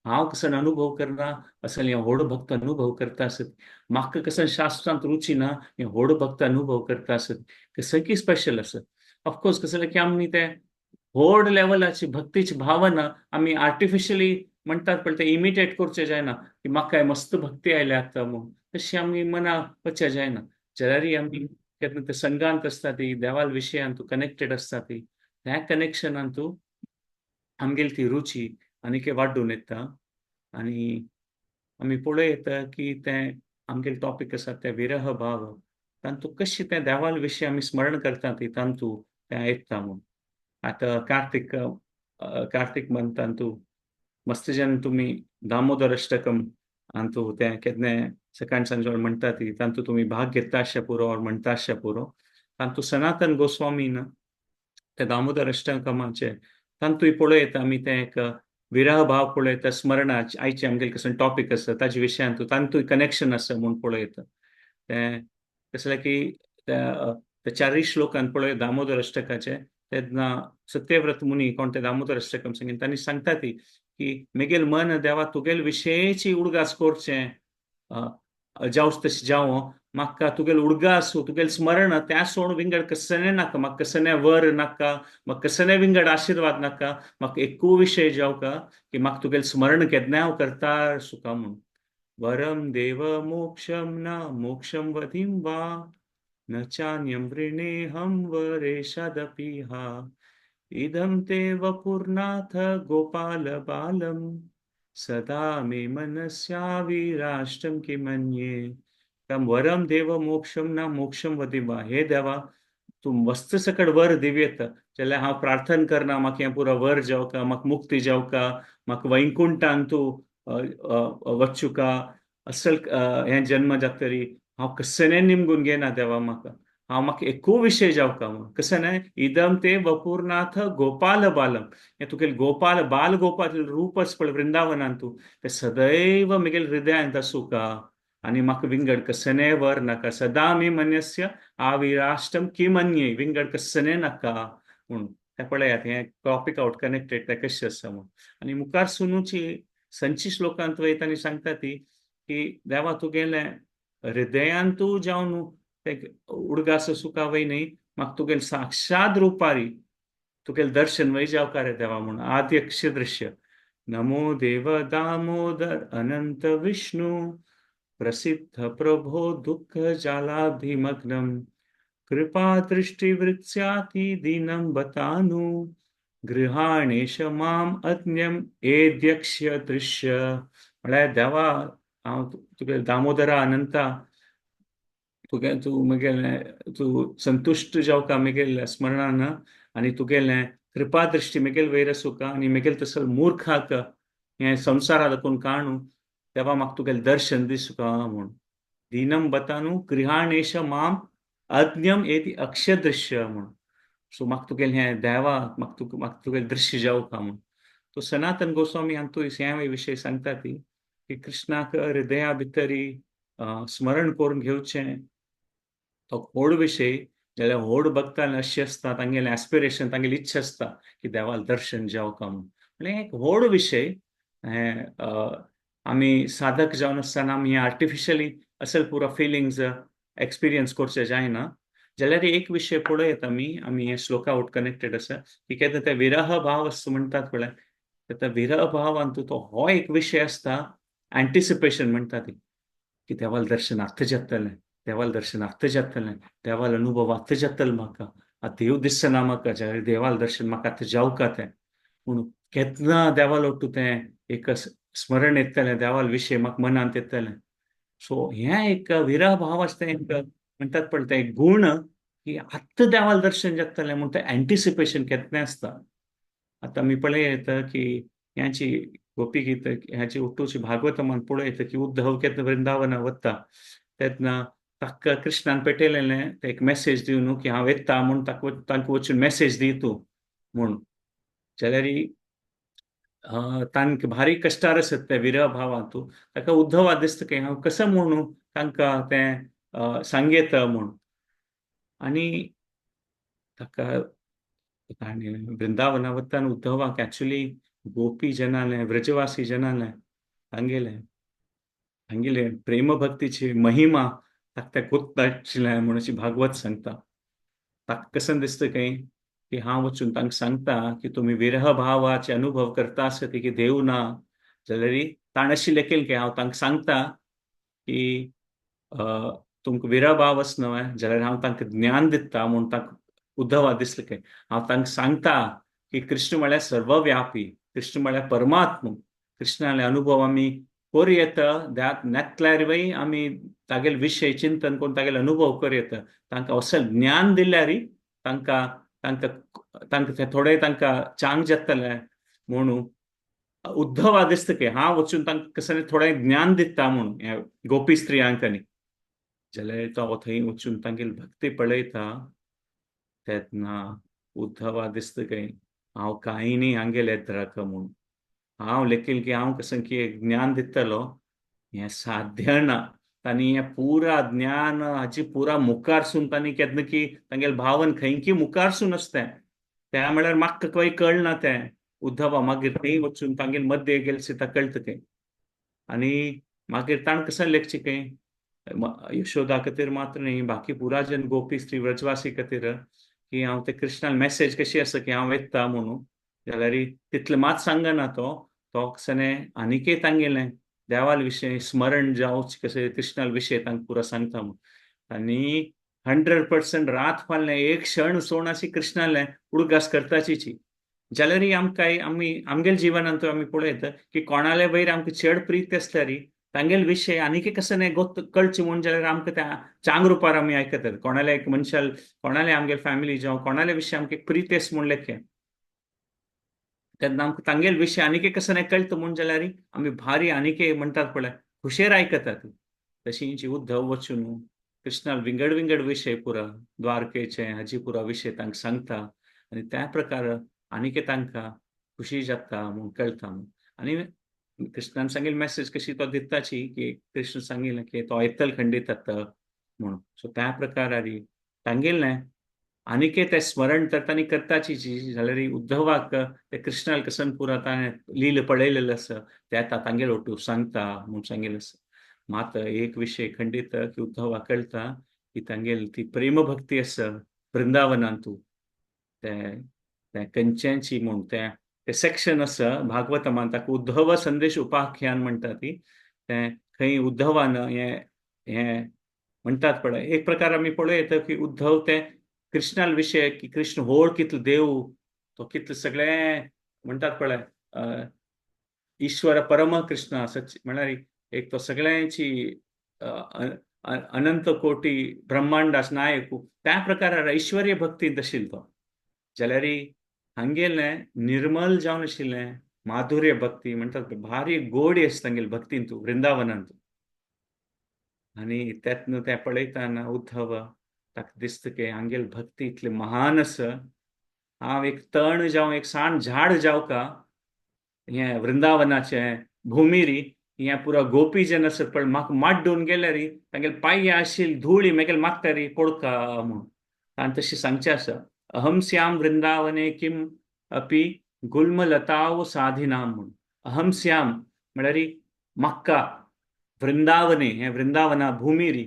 हांव कसन अनुभव करना असले हे व्हड भक्त अनुभव करता आसत, म्हाका कसन शास्त्रांत रुची ना हे व्हड भक्त अनुभव करता आसत, संगीत स्पेशल आसा. ऑफकोर्स कसं की आमी ते व्हड लेवलाची भक्तीची भावना आमी आर्टिफिशियली म्हणटात पळय ते इमिटेट करचें जायना की म्हाका मस्त भक्ती आयल्या आतां म्हूण, तशी आमी मना वचचें जायना. जाल्यारय आमी केन्ना ते संघांत आसता ती देवाल विशयांत कनेक्टेड आसता ती त्या कनेक्शनांतू आमगेली ती रुची आनीक वाडून येता आनी आमी पळयता की तें आमगेले टॉपीक आसा ते विरह भाव, तांतू कशी त्या देवाल विशीं आमी स्मरण करता ती तांतू तें आयकता म्हूण. आतां कार्तीक कार्तीक मंथांतू मस्त जन तुमी दामोदर अष्टकम अंतू तें केन्ना सकाळ सांजवेळ म्हणटा ती, तांतू तुमी भाग घेता आसचे पुरो ऑर म्हणटा आसचे पुरो. तांतू सनातन गोस्वामीन ते दामोदर अष्टकमाचे तांतूय पळयता आमी, तें एक विरह भाव पळयता, स्मरणा आयचे आमगेले कसो टॉपीक आसा ताजे विशयांत तांतूय कनेक्शन आसा म्हूण पळयता. तें कसलें की त्या चारूय श्लोकान पळय दामोदर अष्टकाचे, तेन्ना सत्यव्रत मुनी कोण ते दामोदर अष्टकम सांगीन तांणी सांगता ती की मेगेल मन देवा तुगेल विशयेची उडगास करचें जावच तशें जावं, म्हाका तुगेल उडगास तुगेल स्मरण त्या सोड विंगड कसने नाका, म्हाका कसने वर नाका, म्हाका कसने विंगड आशिर्वाद नाका, म्हाका एकू विशय जावका की म्हाका तुगेल स्मरण केन्ना हांव करता सुखा म्हूण. वरम देव मोक्षम न मोक्षम वधीम वा न चान्यं वृणेऽहं वरेशादपि हा इदं ते वपुर्नाथ गोपाल बालम सदा मे मनस्याविराष्टं किमन्ये. वरम देव मोक्षम ना मोक्षम वदिवा, हे देवा तूं वस्त सकट वर दिव्यत जाल्यार हांव प्रार्थना करना म्हाका हें पुरो वर जावका, म्हाका मुक्ती जावका, म्हाका वैकुंठान तूं वचुका, असल हें जन्म जातरी हांव कसने निमगून घेना देवा, म्हाका हांव म्हाका एकू विशय जावका म्हूण. कशें न्हय, इदम ते वपुर्नाथ गोपाल बालम, हें तुगेल गोपाल बाल गोपाल रूपच पळय वृंदावनान तूं तें सदैव म्हगेल हृदयांत आसूका आनी म्हाका विंगड कसने वर नाका, सदा मी मनस्य आविराष्टम किमन्ये, विंगड कसने नाका म्हूण. तें पळयात हें टॉपीक आवट कनेक्टेड तें कशें आसा म्हूण. आनी मुखार सुनूची संची श्लोकांत वयता आनी सांगता ती की देवा तुगेलें हृदयांतू जावन ते उडगास सुखा वय न्ही, म्हाका तुगेल साक्षात रुपारी तुगेल दर्शन वय जावका रे देवा म्हूण. आद्यक्ष दृश्य नमो देव दामोदर अनंत विष्णु प्रसिद्ध प्रभो दुःख जालाधिमग्नम कृपा दृष्टिवृत्स्याति दीनं बतानु गृहाणेश माम अज्ञम एद्यक्ष्य दृश्य. म्हळ्यार देवा हांव तुगे दामोदरा अनंता तुगे तूं म्हगेलें तूं संतुश्ट जावका म्हगेल्या स्मरणान आनी तुगेलें कृपा दृश्टी म्हगेल वयर आसूका आनी म्हगेल तसो मूर्खाक हें संवसारा लागून काणू देवा म्हाका तुगेलें दर्शन दिसूका म्हूण. दीनम बतानू गृहाणेश माम अज्ञम एति अक्षदृश्य म्हूण. सो म्हाका तुगेलें हें देवा म्हाका तुगेलें दृश्य जावका म्हूण. तो सनातन गोस्वामी हातूंत ह्या विशय सांगता ती की कृष्णाक हृदया भितरी स्मरण करून घेवचें तो व्हड विशय. जाल्यार व्हड भक्तान अशें आसता तांगेलें एस्पिरेशन तांगेली इच्छा आसता की देवाल दर्शन जावका म्हूण. म्हणल्यार एक व्हड विशय हें. आमी साधक जावन आसतना आमी हें आर्टिफिशली असल पुरो फिलिंग्स एक्सपिरियन्स करचें जायना. जाल्यार एक विशय पळयत आमी आमी हे श्लोका आवट कनेक्टेड आसा की केन्ना ते विरह भाव आसता म्हणटात पळय, त्या विरह भावांतू तो हो एक विशय आसता एंटिसिपेशन म्हणटा ती की देवाल दर्शन आत्तां जातलें, देवाल दर्शन आत्तां जातलें, देवाल अनुभव आत्तां जातलो म्हाका, आतां देव दिसना म्हाका जाल्यार देवाल दर्शन म्हाका आतां जावका तें पूण केन्ना देवाल ओट्टू तें एक स्मरण येतलें, देवाल विशय म्हाका मनांत येतलें. सो हें एक विरह भाव आसता एक म्हणटात पळय तें एक गूण की आत्तां देवाल दर्शन जातलें म्हूण तें एंटिसिपेशन केन्ना आसता. आतां आमी पळयत की ह्याची गोपी गीत ह्याची ओट्टूची भागवतमान पळयत की उद्धव केन्ना वृंदावना वता तेन्ना ताका कृष्णान पेटयलेलें तें एक मॅसेज दिवन न्हू की हांव येता म्हूण ताका तांकां वचून मॅसेज दी तूं म्हूण. जाल्यार तांकां भारी कश्टार आसत ते विरह भावांतू ताका उद्धवा दिसता की हांव कसो म्हणू तांकां तें सांगयता म्हूण. आनी ताका ताणें वृंदावना वतना उद्धवाक एक्चुली गोपी जनालें व्रजवासी जनालें तांगेलें तांगेले प्रेमभक्तीची महिमा ताका तें कोत्ता म्हूण अशी भागवत सांगता. ताका कशें दिसता काय की हांव वचून तांकां सांगता की तुमी विरह भावाचे अनुभव करता आसत की देव ना जाल्यार ताणें अशें लेखेल की हांव तांकां सांगता की तुमकां विरह भाव आसा न्हय जाल्यार हांव तांकां ज्ञान दिता म्हूण तांकां उद्धवा दिसलें की हांव तांकां सांगता की कृष्ण म्हळ्यार सर्वव्यापी, कृष्ण म्हळ्यार परमात्मा, कृष्णाले अनुभव आमी करूं येता, नेतल्यार वय आमी तागेले विशय चिंतन करून तागेले अनुभव करूं येता. तांकां असलें ज्ञान दिल्यार तांकां तांकां तांकां तें थोडें तांकां चांग जातलें म्हणून उद्धवा दिसता की हांव वचून तांकां कसलें थोडें ज्ञान दिता म्हणून ह्या गोपी स्त्रियांक. जाल्यार तो थंय वचून तांगेली भक्ती पळयता तेन्ना उद्धवा दिसता की हांव कांय न्ही हांगेले द्रक म्हणून, हांव लेखील की हांव कसं की ज्ञान दितलो हें साध्य ना. तांणी हें पुरा ज्ञान हाची पुरा मुखारसून तांणी केन्ना की तांगेले भावन खंयकी मुखारसून आसता तें म्हळ्यार म्हाका खंय कळना तें. उद्धवा मागीर थंय वचून तांगेले मध्य गेले सीता कळटा खंय. आनी मागीर ताणें कसं लेखचें खंय यशोदा खातीर मात्र न्ही, बाकी पुरा जन गोपी स्त्री व्रजवासी खातीर की हांव ते कृष्णान मॅसेज कशी आसा की हांव येता म्हणून, जाल्यार तितलें मात सांगना तो, तो कशें आनीकय तांगेलें देवाल विशय स्मरण जावचें कशें कृष्णाल विशय तांकां पुरा सांगता म्हणून. आनी 100% रात फाल्यां एक क्षण सोड अशी कृष्णालें उडगास करताची. जाल्यार आमकां आमी आमगेले जिवनांत आमी पळयता की कोणाले वयर आमकां चड प्रीत आसल्यार तांगेले विशय आनीक कसं न्ही गोत कळचें म्हूण जाल्यार आमकां त्या चांग रुपार आमी आयकतात. कोणाले एक मनशाल कोणाले आमगेले फॅमिली जावं कोणाले विशय आमकां एक प्रीत आसा म्हूण लेखे तेन्ना आमकां तांगेले विशय आनीक कसं न्ही कळटा म्हूण जाल्यार आमी भारी आनीक म्हणटात पळय खुशेर आयकतात. तशींची उद्धव वचून कृष्णाल विंगड विंगड विशय पुरा द्वारकेचे हाजी पुरा विशय तांकां सांगता आनी त्या प्रकार आनीक तांकां खुशी जाता म्हूण कळटा. आनी कृष्णान सांगिल्ली मॅसेज कशी तो दिताची की कृष्ण सांगिल्लें की तो येतल खंडीत जाता म्हणून. सो त्या प्रकारारी तांगेलें आनीक तें स्मरण तर तांणी करताची जाल्यार उद्धवाक ते कृष्णाल कसन पुरा ताणें लील पळयलेलें आसा ते आतां तांगेले ओटू सांगता म्हूण सांगिल्लें आसा. मात एक विशय खंडीत की उद्धवाक कळटा की तांगेली ती प्रेमभक्ती आसा वृंदावनांतू तें तें कंच्याची म्हूण तें तें सेक्शन आसा भागवतमान ताका उद्धव संदेश उपाख्यान म्हणटा ती, तें खंय उद्धवान हें हें म्हणटात पळय एक प्रकार आमी पळयता की उद्धव तें कृष्णाल विशय की कृष्ण होळ कितलो देव तो कितले सगळें म्हणटात पळय ईश्वर परम कृष्ण सच म्हळ्यार एक तो सगळ्यांची अनंत कोटी ब्रह्मांड नायक त्या प्रकार ऐश्वर्य भक्तींत आशिल्लो तो. जाल्यार हांगेलें निर्मल जावन आशिल्लें माधुर्य भक्ती म्हणटात भारी गोडी आसता तांगेले भक्तींतू वृंदावनांतू. आनी तेन्ना तें पळयतना उद्धव ताका दिसता की हांगेली भक्ती इतली महान आसा, हांव एक तण जावं एक सान झाड जावं का हें वृंदावनाचें भुमीरी हें पुरा गोपी जन आसत पण म्हाका माड्डून गेल्यार तांगेले पांय आशिल्ली धुळी म्हागेले मागतारी पडका म्हणून. ताणें तशें सांगचें आसा. अहम श्याम वृंदावने किम अपि गुल्मलताव साधिनाम म्हणून. अहम श्याम म्हळ्यार म्हाका वृंदावने हें वृंदावना भुमीरी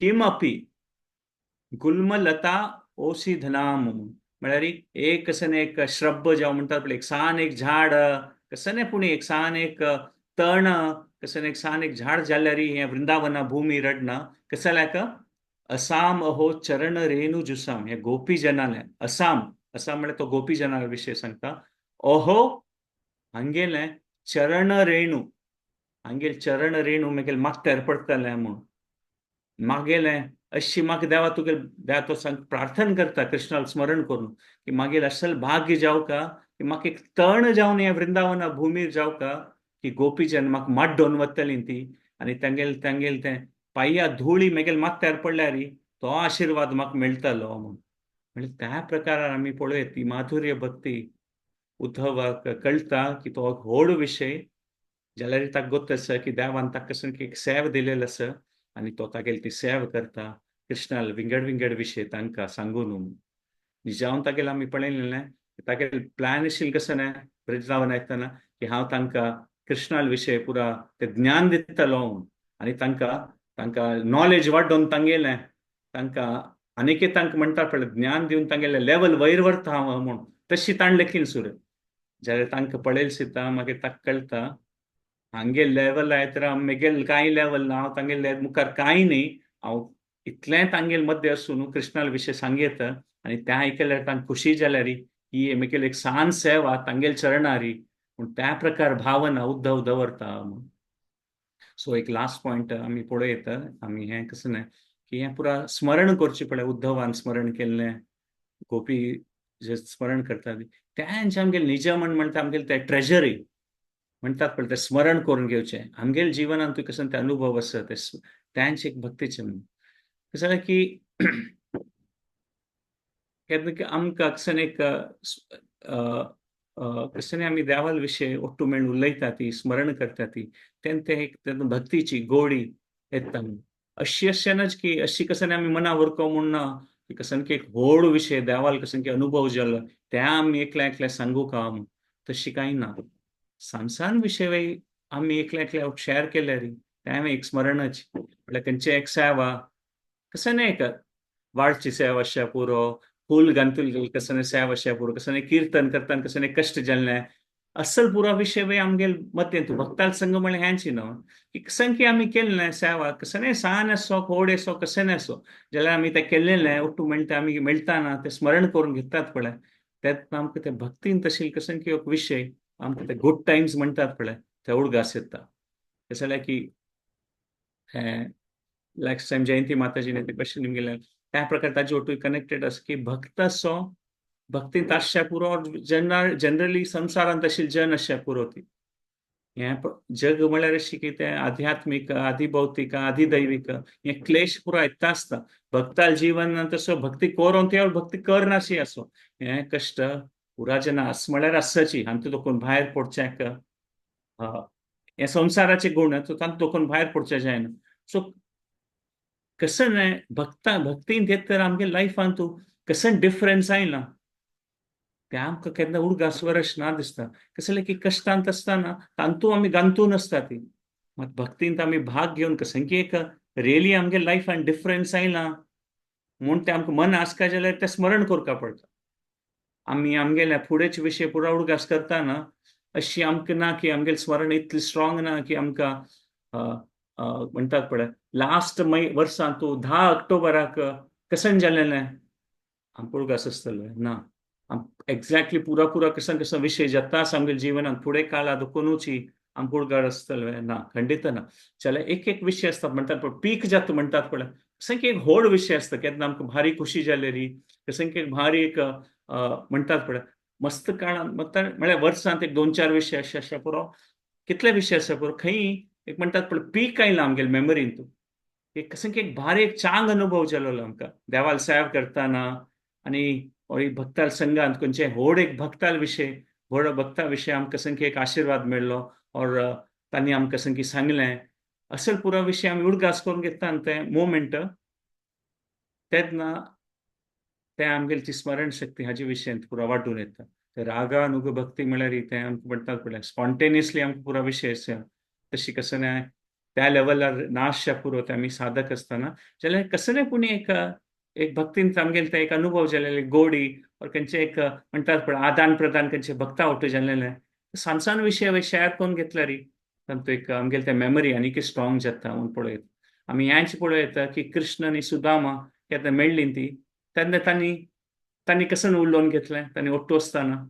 किम अपि गुल्मलता ओसिधनाम म्हणून म्हळ्यार एक कशें एक श्रब जावं म्हणटात पळय एक सान एक झाड कशें पूण एक सान एक तण कशें एक सान एक झाड जाल्यार हें वृंदावना भूमी रडना कशें जाल्यार असाम अहो चरण रेणु जुसाम हे गोपी जनाले असाम असाम म्हळ्यार तो गोपी जना विशय सांगता. अहो हांगेलें चरण रेणू हांगेले चरण रेणू मागीर मागत्यार पडटलें म्हूण मागेलें अशी म्हाका देवा तुगे देवा तो सांग प्रार्थना करता कृष्णाक स्मरण करून की मागीर असल भाग्य जावं का की म्हाका एक तण जावन ह्या वृंदावना भुमीर जावं का की गोपीजन म्हाका माड्डोवन वतली ती आनी तांगेले तांगेले तें पांया धुळी मागीर माथ्यार पडल्यार तो आशिर्वाद म्हाका मेळटलो म्हूण. म्हणजे त्या प्रकारान आमी पळयत ती माधुर्य भक्ती उद्धवाक कळटा की तो व्हड विशय जाल्यार ताका गोत आसा की देवान ताका कशें एक सेव दिलेलो आसा आनी तो तागेली ती सेव करता कृष्णाल विंगड विंगड विशय तांकां सांगून. जावन तागेलें आमी पळयलें तागेले प्लॅन आशिल्लें कशें न्हय वृंदावन येतना की हांव तांकां कृष्णाल विशय पुरा तें ज्ञान दितलो आनी तांकां तांकां नॉलेज वाडोवन तांगेलें तांकां आनीक तांकां म्हणटा पळय ज्ञान दिवन तांगेलें लेवल वयर व्हरता हांव म्हूण तशी ताणें लेखीन सुरू. जाल्यार तांकां पळयलें सीता मागीर ताका कळटा हांगे लेवल आयत मेगेल कांय लेवल ना, हांव तांगेले मुखार कांय न्ही, हांव इतलें तांगेल मध्य आसून कृष्णाल विशय सांगयत आनी तें आयकल्यार तांकां खुशी जाल्यार ही मेगेल एक सान सेवा तांगेल चरणारी पूण त्या प्रकार भावना उद्धव दवरता म्हूण. सो एक लास्ट पॉयंट आमी पळयता आमी हें कसं न्हय की हें पुरा स्मरण करचें पडलें. उद्धवान स्मरण केल्लें, गोपी जे स्मरण करतात तेंचे आमगेले निजमन म्हणटा, आमगेले ते ट्रेजरी म्हणटात पळय, तें स्मरण करून घेवचें. आमगेले जिवनांत तुका कसं ते अनुभव आसा ते तेंच एक भक्तीचें म्हणून. कसं जालें की केन्ना आमकां कसन एक कसं आमी देवाल विशय ओट्टू मेळून उलयता ती, स्मरण करता ती, तेन्ना ते एक भक्तीची गोडी येता. अशी अशेंच की अशी कसं आमी मना व्हरको म्हूण ना की कसं की एक व्हड विशय देवाल कसं की अनुभव जालो ते आमी एकल्या एकल्या सांगू का, तशी कांय ना. सान सान विशय आमी एकल्या एकल्या शेअर केल्यार तें एक स्मरणच. म्हळ्यार खंयचे एक सेवा कसं न्हय एक वाडची सेवा आसच्या पुरो, फूल घालतली कसं सेवा आसच्या पुरो, कसं कीर्तन करतना कसं कश्ट जाल्लें, असल पुरा विशय आमगेल मतेंत भक्ताल संग म्हळ्यार हेंच न्हू की कसं की आमी केल्लें सेवा कसं सान आसो व्हड आसो कसं आसो जाल्यार आमी तें केल्लें ओट्टू मेळटा आमी मेळटाना तें स्मरण करून घेतात पळय, तेन्ना आमकां ते भक्तीन तशी कसं की एक विशय आमकां ते गुड टायम्स म्हणटात पळय ते उडगास येता. कशें जाल्यार की लास्ट टायम जयंती माताजीने ते क्वेश्चन गेले त्या प्रकार ताजे ओटू कनेक्टेड आसा की भक्त असो भक्तींत आसच्या पुरो, जनरली संवसारांत आशिल्ले जन आसच्या पुरो ती हें जग म्हळ्यार अशी की तें आध्यात्मीक, आधिभौतीक, आधिदैवीक हे क्लेश पुरो येता आसता. भक्ताल जीवन तसो भक्ती करून ते भक्ती करनाशी आसो हें कश्ट पुरा जेन्ना आस म्हळ्यार आसची हातूंत दोकून भायर पडच्याक हे संवसाराचे गुण तातूंत दोकून भायर पडचें जायना. सो कसं न्हय भक्ता भक्तीन येत तर आमगे लायफान तूं कसं डिफरन्स आयला ते आमकां केन्ना उडगास वरस ना दिसता. कसलें की कश्टांत आसतना तातूंत आमी गांतून आसता ती, मात भक्तींत आमी भाग घेवन कसं की एक रियली आमगे लायफान डिफरन्स आयला म्हूण तें आमकां मन आसका जाल्यार तें स्मरण करपा पडटा. आमी आमगेल्या फुडेच विशय पुरा उडगास करतना अशी आमकां ना की आमगेलें स्मरण इतलें स्ट्रॉंग ना की आमकां म्हणटात पळय लास्ट मै वर्सां तूं 10 ऑक्टोबराक कसन जालेलें आमकां उडगास आसतलें ना. एक्झॅक्टली पुरा पुरा कसं कसं विशय जाता आमगेल्या जिवनांत फुडें काळा दुखुनूच आमकां उडगास आसतलें ना, खंडीत ना. जाल्यार एक एक विशय आसता म्हणटात पळय पीक जाता म्हणटात पळय, कसं की एक व्हड विशय आसता केन्ना आमकां भारी खुशी जालेली, कसं की एक भारी एक म्हणटात पळय मस्त काळान म्हळ्यार वर्सांत एक 2-4 विशय अशे आसच्या पुरो, कितले विशय आसच्या पुरो, खंय एक म्हणटात पळय पीक आयलां आमगेले मेमरीन तूं एक कसं की एक भारी एक चांग अनुभव जालेलो आमकां देवाल सेवा करतना आनी भक्ताल संघांत खंयचे व्हड एक भक्ताल विशय व्हड भक्ता विशय आमकां कसं की एक आशिर्वाद मेळ्ळो और तांणी आमकां कसं की सांगलें असल पुरा विशय आमी उडगास करून घेता ते मोमेंट तेन्ना तें आमगेली ती स्मरण शक्ती हाजे विशयांत पुरा वाडून येता. ते रागानुग भक्ती म्हळ्यार तें आमकां म्हणटात पळय स्पॉन्टेनियसली आमकां पुरा विशय आसा तशी कसं न्हय त्या लेवलार नाशच्या पुरो ते आमी साधक आसतना जाल्यार कसं न्हय पुणी एक एक भक्तीन आमगेले ते एक अनुभव जालेले गोडी और खंयचे एक म्हणटात पळय आदान प्रदान खंयचे भक्ता ओटू जालेले सान सान विशय शेअर करून घेतल्यार तांतूं एक आमगेले ते मेमरी आनीक स्ट्रॉंग जाता म्हूण पळयता. आमी ह्यांच पळयता की कृष्ण आनी सुदामा केन्ना मेळ्ळी ती तेन्ना तांणी तांणी कसं उलोवन घेतलें, तांणी ओट्टू आसतना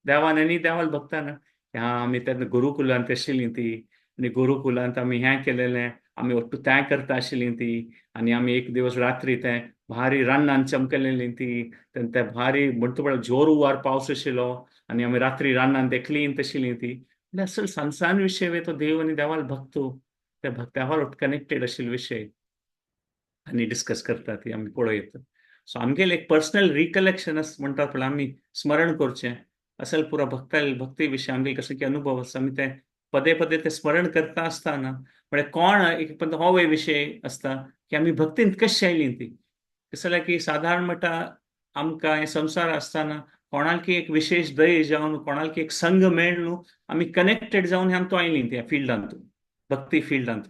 देवान आनी देवाल भक्ताना ह्या आमी तेन्ना गुरुकुलांत आशिल्लीं ती आनी गुरुकुलांत आमी हें केलेलें, आमी ओट्टू तें करता आशिल्लीं ती आनी आमी एक दिवस रात्री तें भारी रानान चमकलेली ती तेन्ना ते भारी म्हणटा पळय जोर उवार पावस आशिल्लो आनी आमी रात्री रानान देखली तशिल्ली ती. म्हणजे असल सान सान विशय तो देव आनी देवाल भक्तो त्या भक्तावाल कनेक्टेड आशिल्ले विशय आनी डिस्कस करता ती आमी पळयता. सो आमगेले एक पर्सनल रिकलेक्शन म्हणटात पळय आमी स्मरण करचें असल पुरा भक्ता भक्ती विशय आमगेले कसो की अनुभव आसा आमी ते पदे पदे ते स्मरण करता आसतना म्हळ्यार कोण एक पण हो विशय आसता की आमी भक्तींत कशी आयली ती. कसं जाल्यार की सादारण म्हणटा आमकां हे संवसार आसतना कोणाक एक विशेश दय जावन कोणाक एक संघ मेळ न्हू आमी कनेक्टेड जावन आमकां आयली त्या फिल्डांत भक्ती फिल्डांत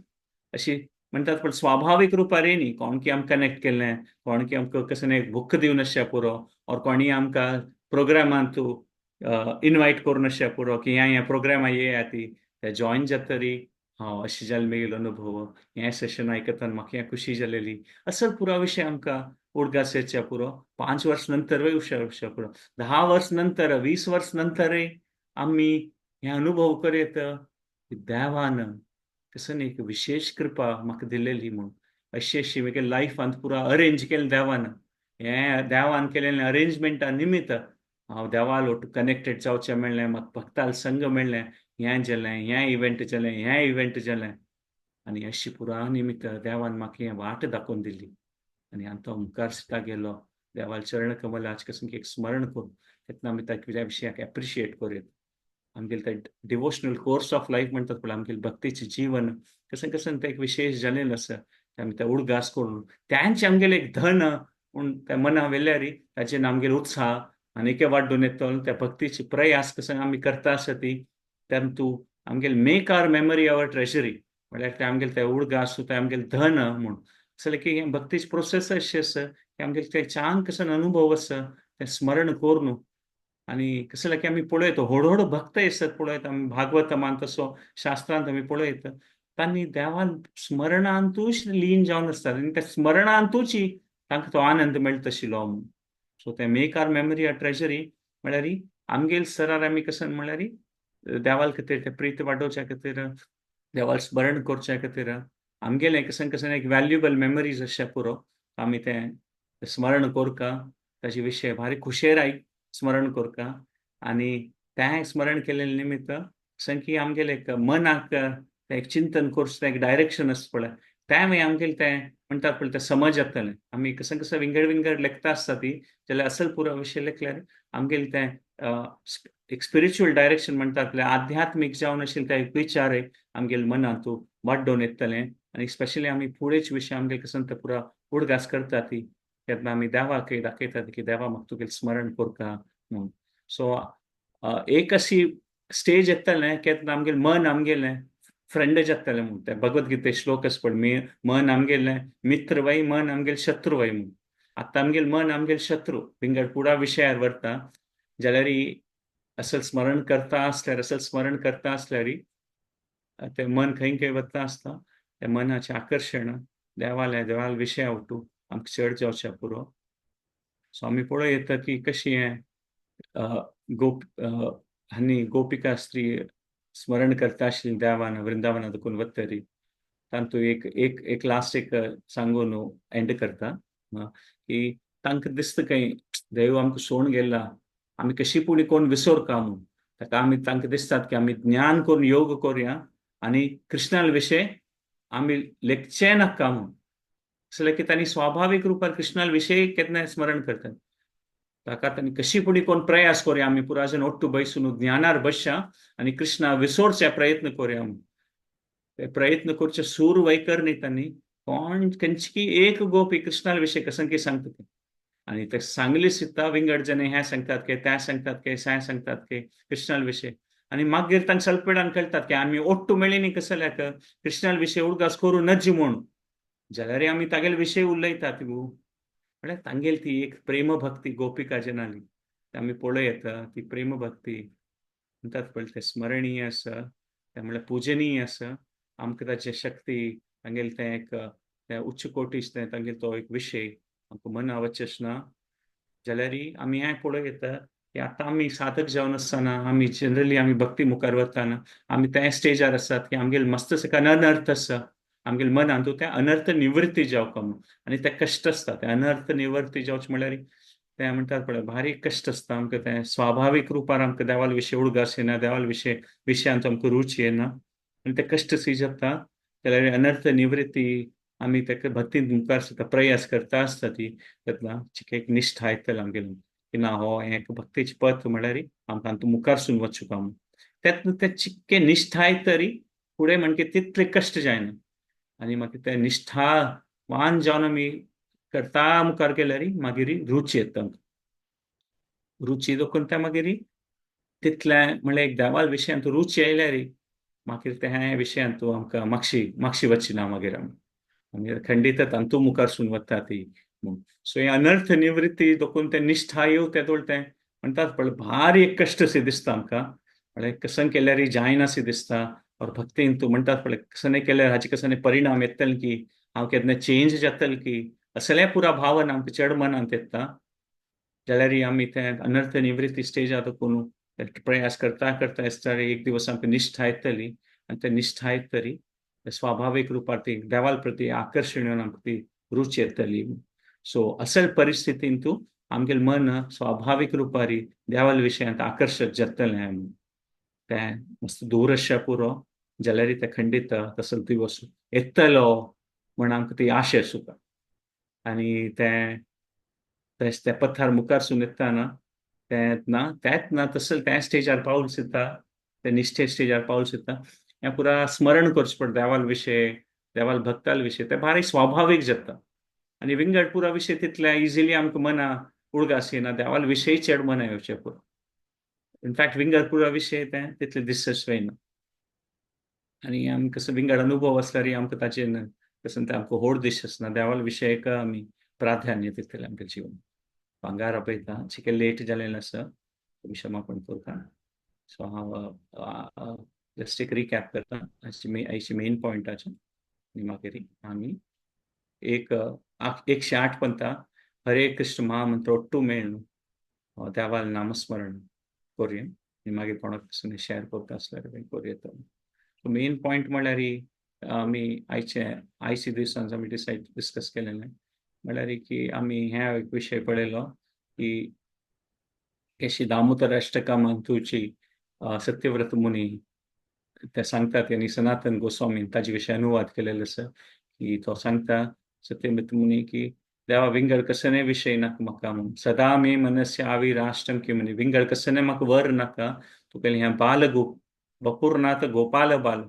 अशी म्हणटात पण स्वाभावीक रुपार न्ही कोण की आमकां कनेक्ट केल्लें, कोण की आमकां कसं एक बुक दिवन आसच्या पुरो और कोणी आमकां प्रोग्रामांत इनवायट करून आसच्या पुरो की ह्या ह्या प्रोग्रामा येया ती ते जॉयन जातरी हांव अशें जालें मेगेलो अनुभव हें सेशन आयकतना म्हाका हें खुशी जालेली असल पुरा विशय आमकां उडगास येवच्या पुरो. 5 वर्स नंतर उशा पुरो, 10 वर्स नंतर, 20 वर्स नंतरय आमी हे अनुभव करयत देवान कसं एक विशेष कृपा म्हाका दिलेली म्हूण. अशी अशी म्हगे लायफांत पुरा अरेंज केलें देवान, हें देवान केलेलें अरेंजमेंटा निमित्त हांव देवाल ओटू कनेक्टेड जावचें मेळ्ळें, म्हाका भक्ताल संग मेळ्ळें, हें जालें, हें इव्हेंट जालें, हें इव्हेंट जालें. आनी अशी पुरा निमित्त देवान म्हाका हें वाट दाखोवन दिली आनी हांव तो मुखार सुद्दां गेलो. देवाल चरण कमलाच कसं एक स्मरण करून तेन्ना आमी त्या विशयाक एप्रिशिएट करूं. आमगेले ते डिवोशनल कोर्स ऑफ लायफ म्हणटात पळय, आमगेले भक्तीचें जीवन कसं कसं तें एक विशेश जालेलें आसा, तें आमी तें उडगास करून त्यांचे आमगेलें एक धन म्हूण त्या मना वेल्यार ताचेर आमगेलो उत्साह आनीक वाड्डून येतलो. त्या भक्तीचे प्रयास कसं आमी करता आसा ती तूं आमगेले make our memory our treasury म्हळ्यार तें आमगेलें तें उडगास तें आमगेलें धन म्हूण. जाल्यार की हें भक्तीचे प्रोसेस अशें आसा की आमगेले ते छान कसं अनुभव आसा तें स्मरण करून आनी कसं की आमी पळयता व्हड व्हड भक्त आसत पळयता आमी भागवतमान तसो शास्त्रांत आमी पळयता तांणी देवान स्मरणांतूच लीन जावन आसतात आनी त्या स्मरणांतूच तांकां तो आनंद मेळटा आशिल्लो म्हूण. सो तें make our memory a treasury म्हळ्यार आमगेल सरार आमी कसं म्हळ्यार देवाल खातीर तें प्रीत वाडोवच्या खातीर, देवाल स्मरण करच्या खातीर आमगेलें कसं कसं एक व्हॅल्युएबल मेमरीज अशें पुरो आमी तें स्मरण करका, ताजे विशय भारी खुशेराय स्मरण करका. आनी तें स्मरण केल्ले निमित्त कसं की आमगेलें एक मनाक तें एक चिंतन करचें तें एक डायरेक्शन आसता पळय, तें मागीर आमगेलें तें म्हणटात पळय तें समज जातलें. आमी कसं कसं विंगड विंगड लेखता आसता ती जाल्यार असल पुरो विशय लेखल्यार आमगेलें तें एक स्पिरिच्युअल डायरेक्शन म्हणटात पळय, आध्यात्मीक जावन आशिल्लें तें एक विचार आमगेले मनांत वाड्डोवन येतलें. आनी स्पेशली आमी फुडेच विशय आमगेले कसं ते पुरा उडगास करता ती तेन्ना आमी देवाक दाखयतात की देवा म्हाका तुगेलें स्मरण करता म्हूण. सो एक अशी स्टेज येतलें केन्ना आमगेलें मन आमगेलें फ्रेंड जातलें म्हूण. तें भगवद्गीते श्लोक आसा पळय, मन आमगेलें मित्र वय, मन आमगेलें शत्रू वय म्हूण. आतां आमगेलें मन आमगेलें शत्रू विंगड पुरा विशयार व्हरता जाल्यार असल स्मरण करता आसल्यार, असल स्मरण करता आसल्यार तें मन खंय खंय वता आसता, त्या मनाचें आकर्शण देवाल्या देवाल विशया वटू आमकां चड जावचें पुरो. सो आमी पळोवं येता की कशी हें गोप आनी गोपिका स्त्री स्मरण करता आशिल्ली देवान वृंदावना देखून वतरी तातूंत एक एक एक लास्ट एक सांगून एंड करता की तांकां दिसता खंय देव आमकां सोडून गेला, आमी कशी पुणी कोण विसर का म्हूण. ताका आमी तांकां दिसतात की आमी ज्ञान करून योग करुया आनी कृष्णाल विशय आमी लेखचे नाका म्हूण. जाल्यार की तांणी स्वाभावीक रुपार कृष्णाल विशय केन्ना स्मरण करतात, ताका तांणी कशी पुणी कोण प्रयास करुया आमी पुराजन ओट्टू बैसून ज्ञानार बसया आनी कृष्णा विसोरचे प्रयत्न करुया म्हूण. ते प्रयत्न करचे सूर वैकर न्ही तांणी कोण खंयची एक गोपी कृष्णाल विशय कसं की सांगता ते आनी ते सांगली सुद्दां विंगड जन हें सांगतात के तें सांगतात के सॅ सांगतात के कृष्णाल विशय. आनी मागीर तांकां स्वल्प वेळान कळटात की आमी ओट्टू मेळ्ळी न्ही कसल्याक कृष्णाल विशय उडगास करूं नज म्हूण, जाल्यार आमी तागेले विशय उलयतात गो. म्हळ्यार तांगेली ती एक प्रेमभक्ती गोपिका जनाली आमी पळोवं येता ती प्रेमभक्ती म्हणटात पळय तें स्मरणीय आसा, तें म्हळ्यार पुजनीय आसा. आमकां ताची शक्ती तांगेलें तें एक तें उच्च कोटीच तें तांगेलो तो एक विशय आमकां मना वचच ना. जाल्यार आमी हें पळोवं येता की आतां आमी साधक जावन आसतना आमी जनरली आमी भक्ती मुखार वताना आमी त्या स्टेजार आसात की आमगेले मस्त अनर्थ आसा आमगेले मनांत तें अनर्थ निवृत्ती जावका म्हूण. आनी तें कश्ट आसता, तें अनर्थ निवृत्ती जावचें म्हणल्यार तें म्हणटात पळय भारी कश्ट आसता आमकां. तें स्वाभावीक रुपार आमकां देवाल विशय उडगास येना, देवाल विशय विशयांत आमकां रुची येना आनी तें कश्ट सी जाता. जाल्यार अनर्थ निवृत्ती आमी ताका भक्तींत मुखार सुद्दां प्रयास करता आसता ती तेन्ना एक निश्ठा येतली आमगेली की ना हो हें एक भक्तीचें पथ म्हणल्यार आमकां मुखार सून वचूंक म्हूण. तेन्ना तें चिक्के निश्ठा येतरी फुडें म्हणके तितले कश्ट जायना आनी मागीर ते निश्ठावान जावन आमी करता मुखार गेल्यार मागीर रुची येता आमकां. रुची देखून तें मागीर तितलें म्हणल्यार एक देवाल विशयांत रुची आयल्यार मागीर त्या विशयांत आमकां मागशी मागशी वचना मागीर आमी आमी खंडीत तांतू मुखार सून वता ती म्हूण. सो हे अनर्थ निवृत्ती देखून तें निश्ठा येव तेदोळ तें म्हणटात पळय भारी एक कश्ट अशें दिसता आमकां, म्हळ्यार कसं केल्यार जायना अशें दिसता. और भक्तीन तूं म्हणटात पळय कसं केल्यार हाचे कसं परिणाम येतले की हांव केन्ना चेंज जातलें की असलें पुरा भावना आमकां चड मनांत येता. जाल्यार आमी तें अनर्थ निवृत्ती स्टेजार देखून प्रयास करता करता आसतना एक दिवस आमकां निश्ठा येतली आनी ते निश्ठा येतरी स्वाभावीक रुपार ती देवाल प्रती आकर्शण येवन आमकां ती रुच येतली. सो असल परिस्थितीन तूं आमगेलें मन स्वाभावीक रुपारी देवाल विशयांत आकर्शक जातलें. आमी तें मस्त दूर आसच्या पुरो जाल्यार तें खंडीत तसो दिवस येतलो म्हण आमकां ती आशा सुद्दां. आनी तें तशें त्या पथार मुखारसून येतना तें ना तेंच ना तसो त्या स्टेजार पावल सुद्दां, ते निश्ठे स्टेजार पावल सुद्दां हें पुरा स्मरण करचें पडटा देवाल विशय, देवाल भक्ताल विशय, तें भारी स्वाभावीक जाता. आनी विंगड पुरा विशय तितले इजिली आमकां मना उडगास येना, देवाल विशय चड मना येवचें पुरो. इनफॅक्ट विंगड पुरा विशय तें तितले दिसच वयना. आनी आमकां कसो विंगड अनुभव आसल्यार आमकां ताचेर कसो तें आमकां व्हड दिसच ना. देवाल विशयक आमी प्राधान्य दितले आमच्या जीवन. भांगार आपयता चिके लेट जालें आसा, क्षमापण करता. सो हांव जस्ट एक रिकॅप करता आयची मेन पॉयंटाचे. आनी मागीर आमी एक 108 पंता हरे कृष्ण महामंत्र ಒಟ್ಟು मेळून देवाल नामस्मरण करुया. आनी मागीर कोणाक शेअर करता आसल्यार करूं येता. सो मेन पॉयंट म्हणल्यार आमी आयचे दिसान आमी डिसायड डिस्कस केलेलें म्हणल्यार की आमी हे एक विशय पळयलो की कशी दामोदर अष्टका मंतूची सत्यव्रत मुनी ते सांगतात आनी सनातन गोस्वामीन ताजे विशीं अनुवाद केलेलो आसा की तो सांगता सत्यव्रत मुनी की देवा विंगड कसने विशय नाका म्हाका म्हूण, सदा मे मनस्य आवी राष्ट्रम की म्हणी विंगड कसने म्हाका वर नाका, तुगेलें हें बाल वपुरनाथ गोपाल बाल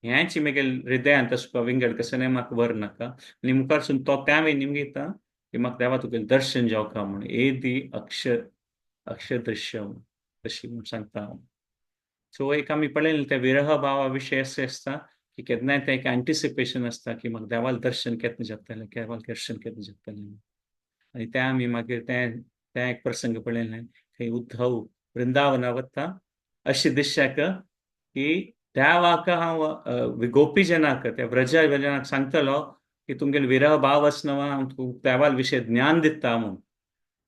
हेंच म्हगेले हृदयांत आसपा, विंगड कसने म्हाका वर नाका. आनी मुखारसून तो त्या वेळी निमगिता की म्हाका देवा तुगेलें दर्शन जावका म्हूण, एदी अक्षदृश्य तशी म्हूण सांगता हांव. सो एक आमी पळयलें त्या विरह भावा विशय अशें आसता की केन्नाय तें एक एंटिसिपेशन आसता की म्हाका देवाल दर्शन केन्ना जातलें, देवाल दर्शन केन्ना जातलें. आनी तें आमी मागीर तें तें एक प्रसंग पळयलें थंय उद्धव वृंदावना वता अशें दिश्याक की देवाक हांव गोपीजनाक त्या व्रजनाक सांगतलो की तुमगेले विरह भाव आसना हांव तुका देवाल विशय ज्ञान दिता म्हूण,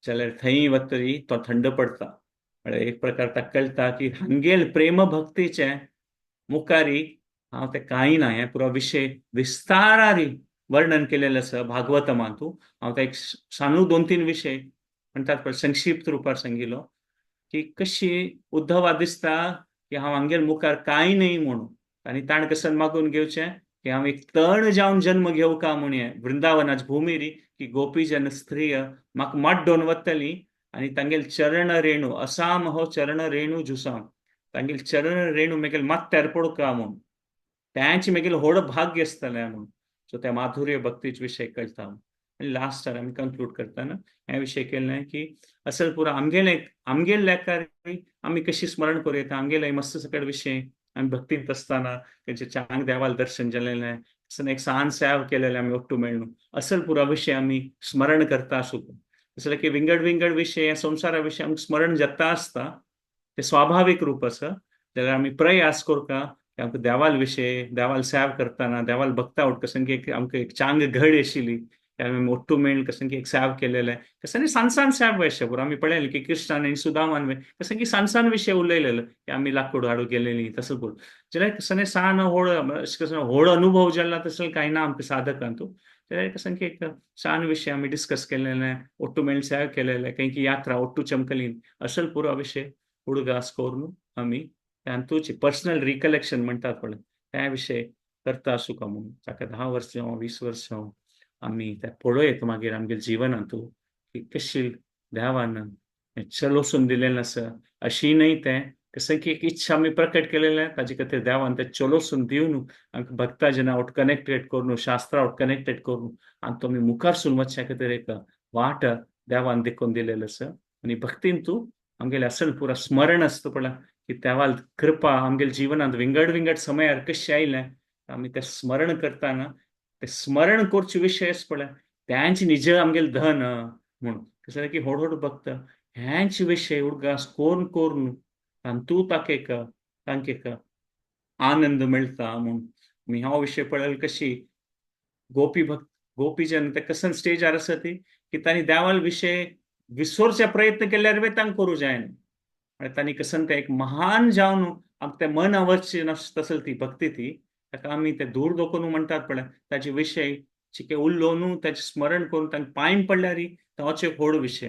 जाल्यार थंय वतरी तो थंड पडटा. म्हळ्यार एक प्रकार ताका कळटा की हांगेल प्रेम भक्तीचें मुखारी हांव तें कांय ना. हें पुरो विशय विस्तारारी वर्णन केलेलें आसा भागवतमांतू. हांव ते एक सानू 2-3 विशय म्हणटात पळय संक्षिप्त रुपार सांगिल्लो की कशी उद्धवा दिसता की हांव हांगेर मुखार कांय न्हय म्हणून, आनी ताणें कसन मागून घेवचें की हांव एक तण जावन जन्म घेवका म्हूण वृंदावनाच भुमीरी की गोपीजन स्त्रीय म्हाका माड्डोवन वतली आनी तांगेल चरण रेणू असाम हो चरण रेणू जुसाम तांगेल चरण रेणू मेगेल माथ्यार पडका म्हूण, त्यांचे मेगेल व्हड भाग्य आसतलें म्हूण. सो त्या माधुर्य भक्तीच विशय कळटा. आनी लास्ट आमी कंक्लूड करतना हें विशय केलें की असल पुरो आमगेले आमगेले लेखार आमी कशी स्मरण करूं येता आमगेले मस्त सकट विशय आमी भक्तींत आसतना तेंचे चांग देवाल दर्शन जालेलें तसो एक सान सेव केलेलें आमी ಒಟ್ಟು मेळून असल पुरो विशय आमी स्मरण करता आसूं. जसं की विंगड विंगड विशय संवसारा विशय आमकां स्मरण जाता आसता ते स्वाभावीक रूप आसा, जाल्यार आमी प्रयास करता की आमकां देवाल विशय देवाल सेव करतना देवाल भक्ता उठ कसन की आमकां एक चांग घड आशिल्ली आमी ಒಟ್ಟು मेळून कसन की एक सेव केलेलें कसन सान सान सेव अशें पुरो आमी पळयलें की कृष्णान आनी सुदामान कसन की सान सान विशय उलयलेले की आमी लाकूड हाडूंक गेलेली तसो पुरो, जाल्यार कसन सान व्हड अशें कसन व्हड अनुभव जाला तसो कांय ना आमकां साधकांतू. जाल्यार कसन की एक सान विशय आमी डिस्कस केलेले ಒಟ್ಟು मेळून सेव केलेले खंय यात्रा ಒಟ್ಟು चमकलीन असल पुरो विशय उडगास करून आमी तातूंची पर्सनल रिकलेक्शन म्हणटात पळय त्या विशय करता आसूं का म्हूण. ताका 10 वर्सां 20 वर्सां आमी ते पळयत मागीर आमगे जिवनांतू की कशी देवान चलोसून दिलेलें आसा अशी न्हय तें कसं की एक इच्छा आमी प्रकट केलेलें ताजे खातीर देवान तें चलोसून दिवन आमकां भक्ता जना आवट कनेक्टेड करून शास्त्रा आवट कनेक्टेड करून आनी तो आमी मुखार वचच्या खातीर एक वाट देवान देखून दिलेलो आसा. आनी भक्तीन तूं आमगेलें असल पुरा स्मरण आसता पळय की देवाल कृपा आमगेले जिवनांत विंगड विंगड समयार कशें आयलें आमी तें स्मरण करतना ते स्मरण करचे विशय आसा पळय त्यांचे निज आमगेलें धन म्हूण. कसं की व्हड व्हड भक्त ह्यांचे विशय उडगास करून करून तांतू ताका एक तांकां एक आनंद मेळटा म्हूण. आमी हो विशय पळयलो कशी गोपी भक्त गोपीजन ते कसन स्टेजार आसा ती की तांणी देवाल विशय विसरचे प्रयत्न केल्यार बी तांकां करूं जायना. आनी तांणी कसन तें एक महान जावन आमकां तें मन आवडचें तसल ती भक्ती ती ताका आमी ते दूर दोकोन म्हणटात पळय ताचे विशय चिके उल्लो ताचें स्मरण करून तांकां पांय पडल्यार तोच एक व्हड विशय.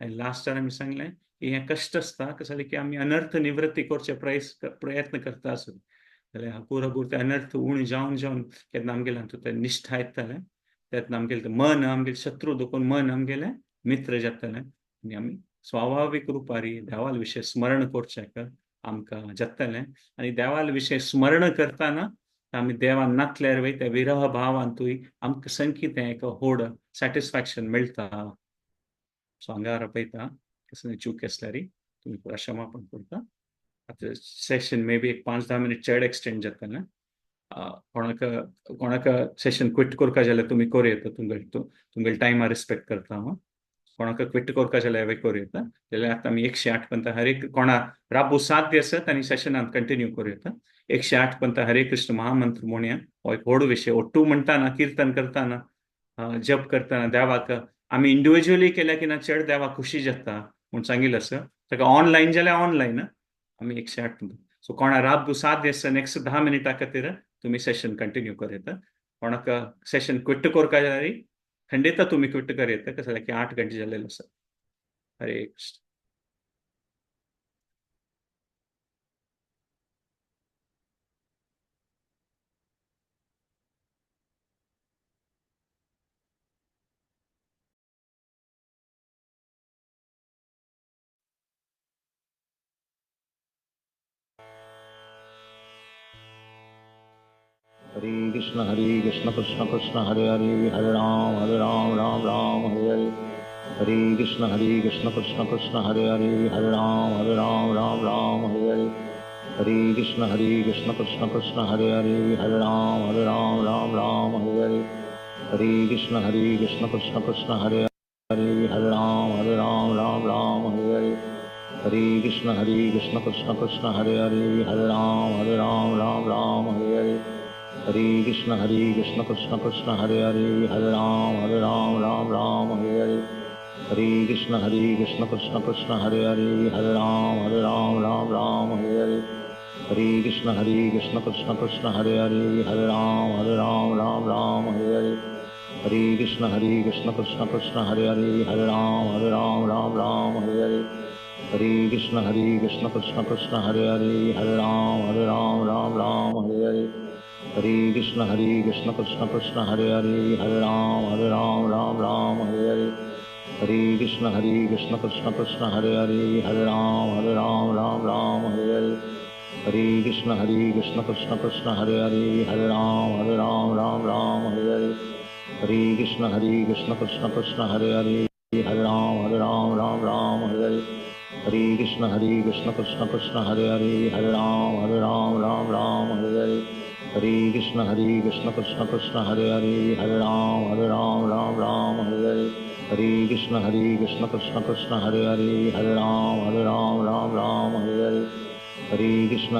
आनी लास्टार आमी सांगलें की हें कश्ट आसता कशें जालें की आमी अनर्थ निवृत्ती करचे प्रयत्न करता आसूं जाल्यार हगूर हगूर ते अनर्थ उणें जावन जावन केन्ना आमगेलें हातूंत तें निश्ठा येतलें, तेन्ना आमगेलें मन आमगेलें शत्रू दोकोन मन आमगेलें मित्र जातलें आनी आमी स्वाभावीक रुपारी देवाल विशय स्मरण करचें आमकां जातलें. आनी देवाल विशय स्मरण करतना आमी देवान नातल्यार वय त्या विरह भावांतूय आमकां संकी तें एक व्हड सॅटिस्फॅक्शन मेळटा. सो हांगा पळयता कसलें चूक आसल्यार तुमी पुरा क्षमापण करता. आतां सेशन मे बी एक 5-10 मिनीट चड एक्सटेंड जातलें. कोणाक कोणाक सेशन क्विट करपा जाल्यार तुमी करूं येता, तुमगेले टायमा रिस्पेक्ट करता हांव. कोणाक क्विट करपा जाल्यार हांवें करूं येता. जाल्यार आतां आमी 108 पंत हरे कोणा राबू साध्य आसत आनी सेशनांत कंटिन्यू करूं येता. 108 पंत हरे कृष्ण महामंत्र म्हणया, हो एक व्हड विशय. ओट्टू म्हणटाना किर्तन करतना जप करतना देवाक आमी इंडिविज्युअली केल्या की ना चड देवाक खुशी जाता म्हूण सांगिल्लें आसा. ताका ऑनलायन जाल्यार ऑनलायन आमी 108. सो कोणा राबू साध्य आसा नेक्स्ट 10 मिनटां खातीर तुमी सेशन कंटिन्यू करूं येता. कोणाक सेशन क्विट करपा जाल्यार खंडित तुमी क्विट करूं येता, कशें जाल्यार की 8 घंटे जाल्ले आसा. हरे कृष्ण. हरे कृष्ण कृष्ण कृष्ण हरे हरे, हरे राम राम राम हरे हरे। हरे कृष्ण कृष्ण कृष्ण हरे हरे, हरे राम राम राम हरे हरे। हरे कृष्ण कृष्ण कृष्ण हरे हरे, हरे राम राम राम हरे हरे। हरे कृष्ण कृष्ण कृष्ण हरे हरे, हरे राम राम राम हरे हरे। हरे कृष्ण कृष्ण कृष्ण हरे हरे, हरे राम राम राम हरे हरे। हरे कृष्ण कृष्ण कृष्ण हरे हरे, हरे राम राम राम हरे हरे। हरे कृष्ण कृष्ण कृष्ण हरे हरे, हरे राम राम राम हरे हरे। हरे कृष्ण कृष्ण कृष्ण हरे हरे, हरे राम राम राम हरे हरे। हरे कृष्ण कृष्ण कृष्ण हरे हरे, हरे राम राम राम हरे हरे। हरे कृष्ण कृष्ण कृष्ण हरे हरे, हरे राम राम राम हरे हरे। हरे कृष्ण कृष्ण कृष्ण हरे हरे, हरे राम राम राम हरे हरे। हरे कृष्ण कृष्ण कृष्ण हरे हरे, हरे राम राम राम हरे हरे। हरे कृष्ण कृष्ण कृष्ण हरे हरे, हरे राम राम राम हरे हरे। हरे कृष्ण कृष्ण कृष्ण हरे हरे, हरे राम राम राम हरे हरे। हरे कृष्ण कृष्ण कृष्ण हरे हरे, हरे राम राम राम हरे हरे। हरे कृष्ण कृष्ण कृष्ण हरे हरे, हरे राम राम राम हरे हरे। हरे कृष्ण कृष्ण कृष्ण हरे हरे, हरे राम राम राम हरे हरे। हरे कृष्ण कृष्ण कृष्ण हरे हरे, हरे राम राम राम हरे हरे। हरे कृष्ण कृष्ण कृष्ण हरे हरे, हरे राम राम राम हरे हरे। हरे कृष्ण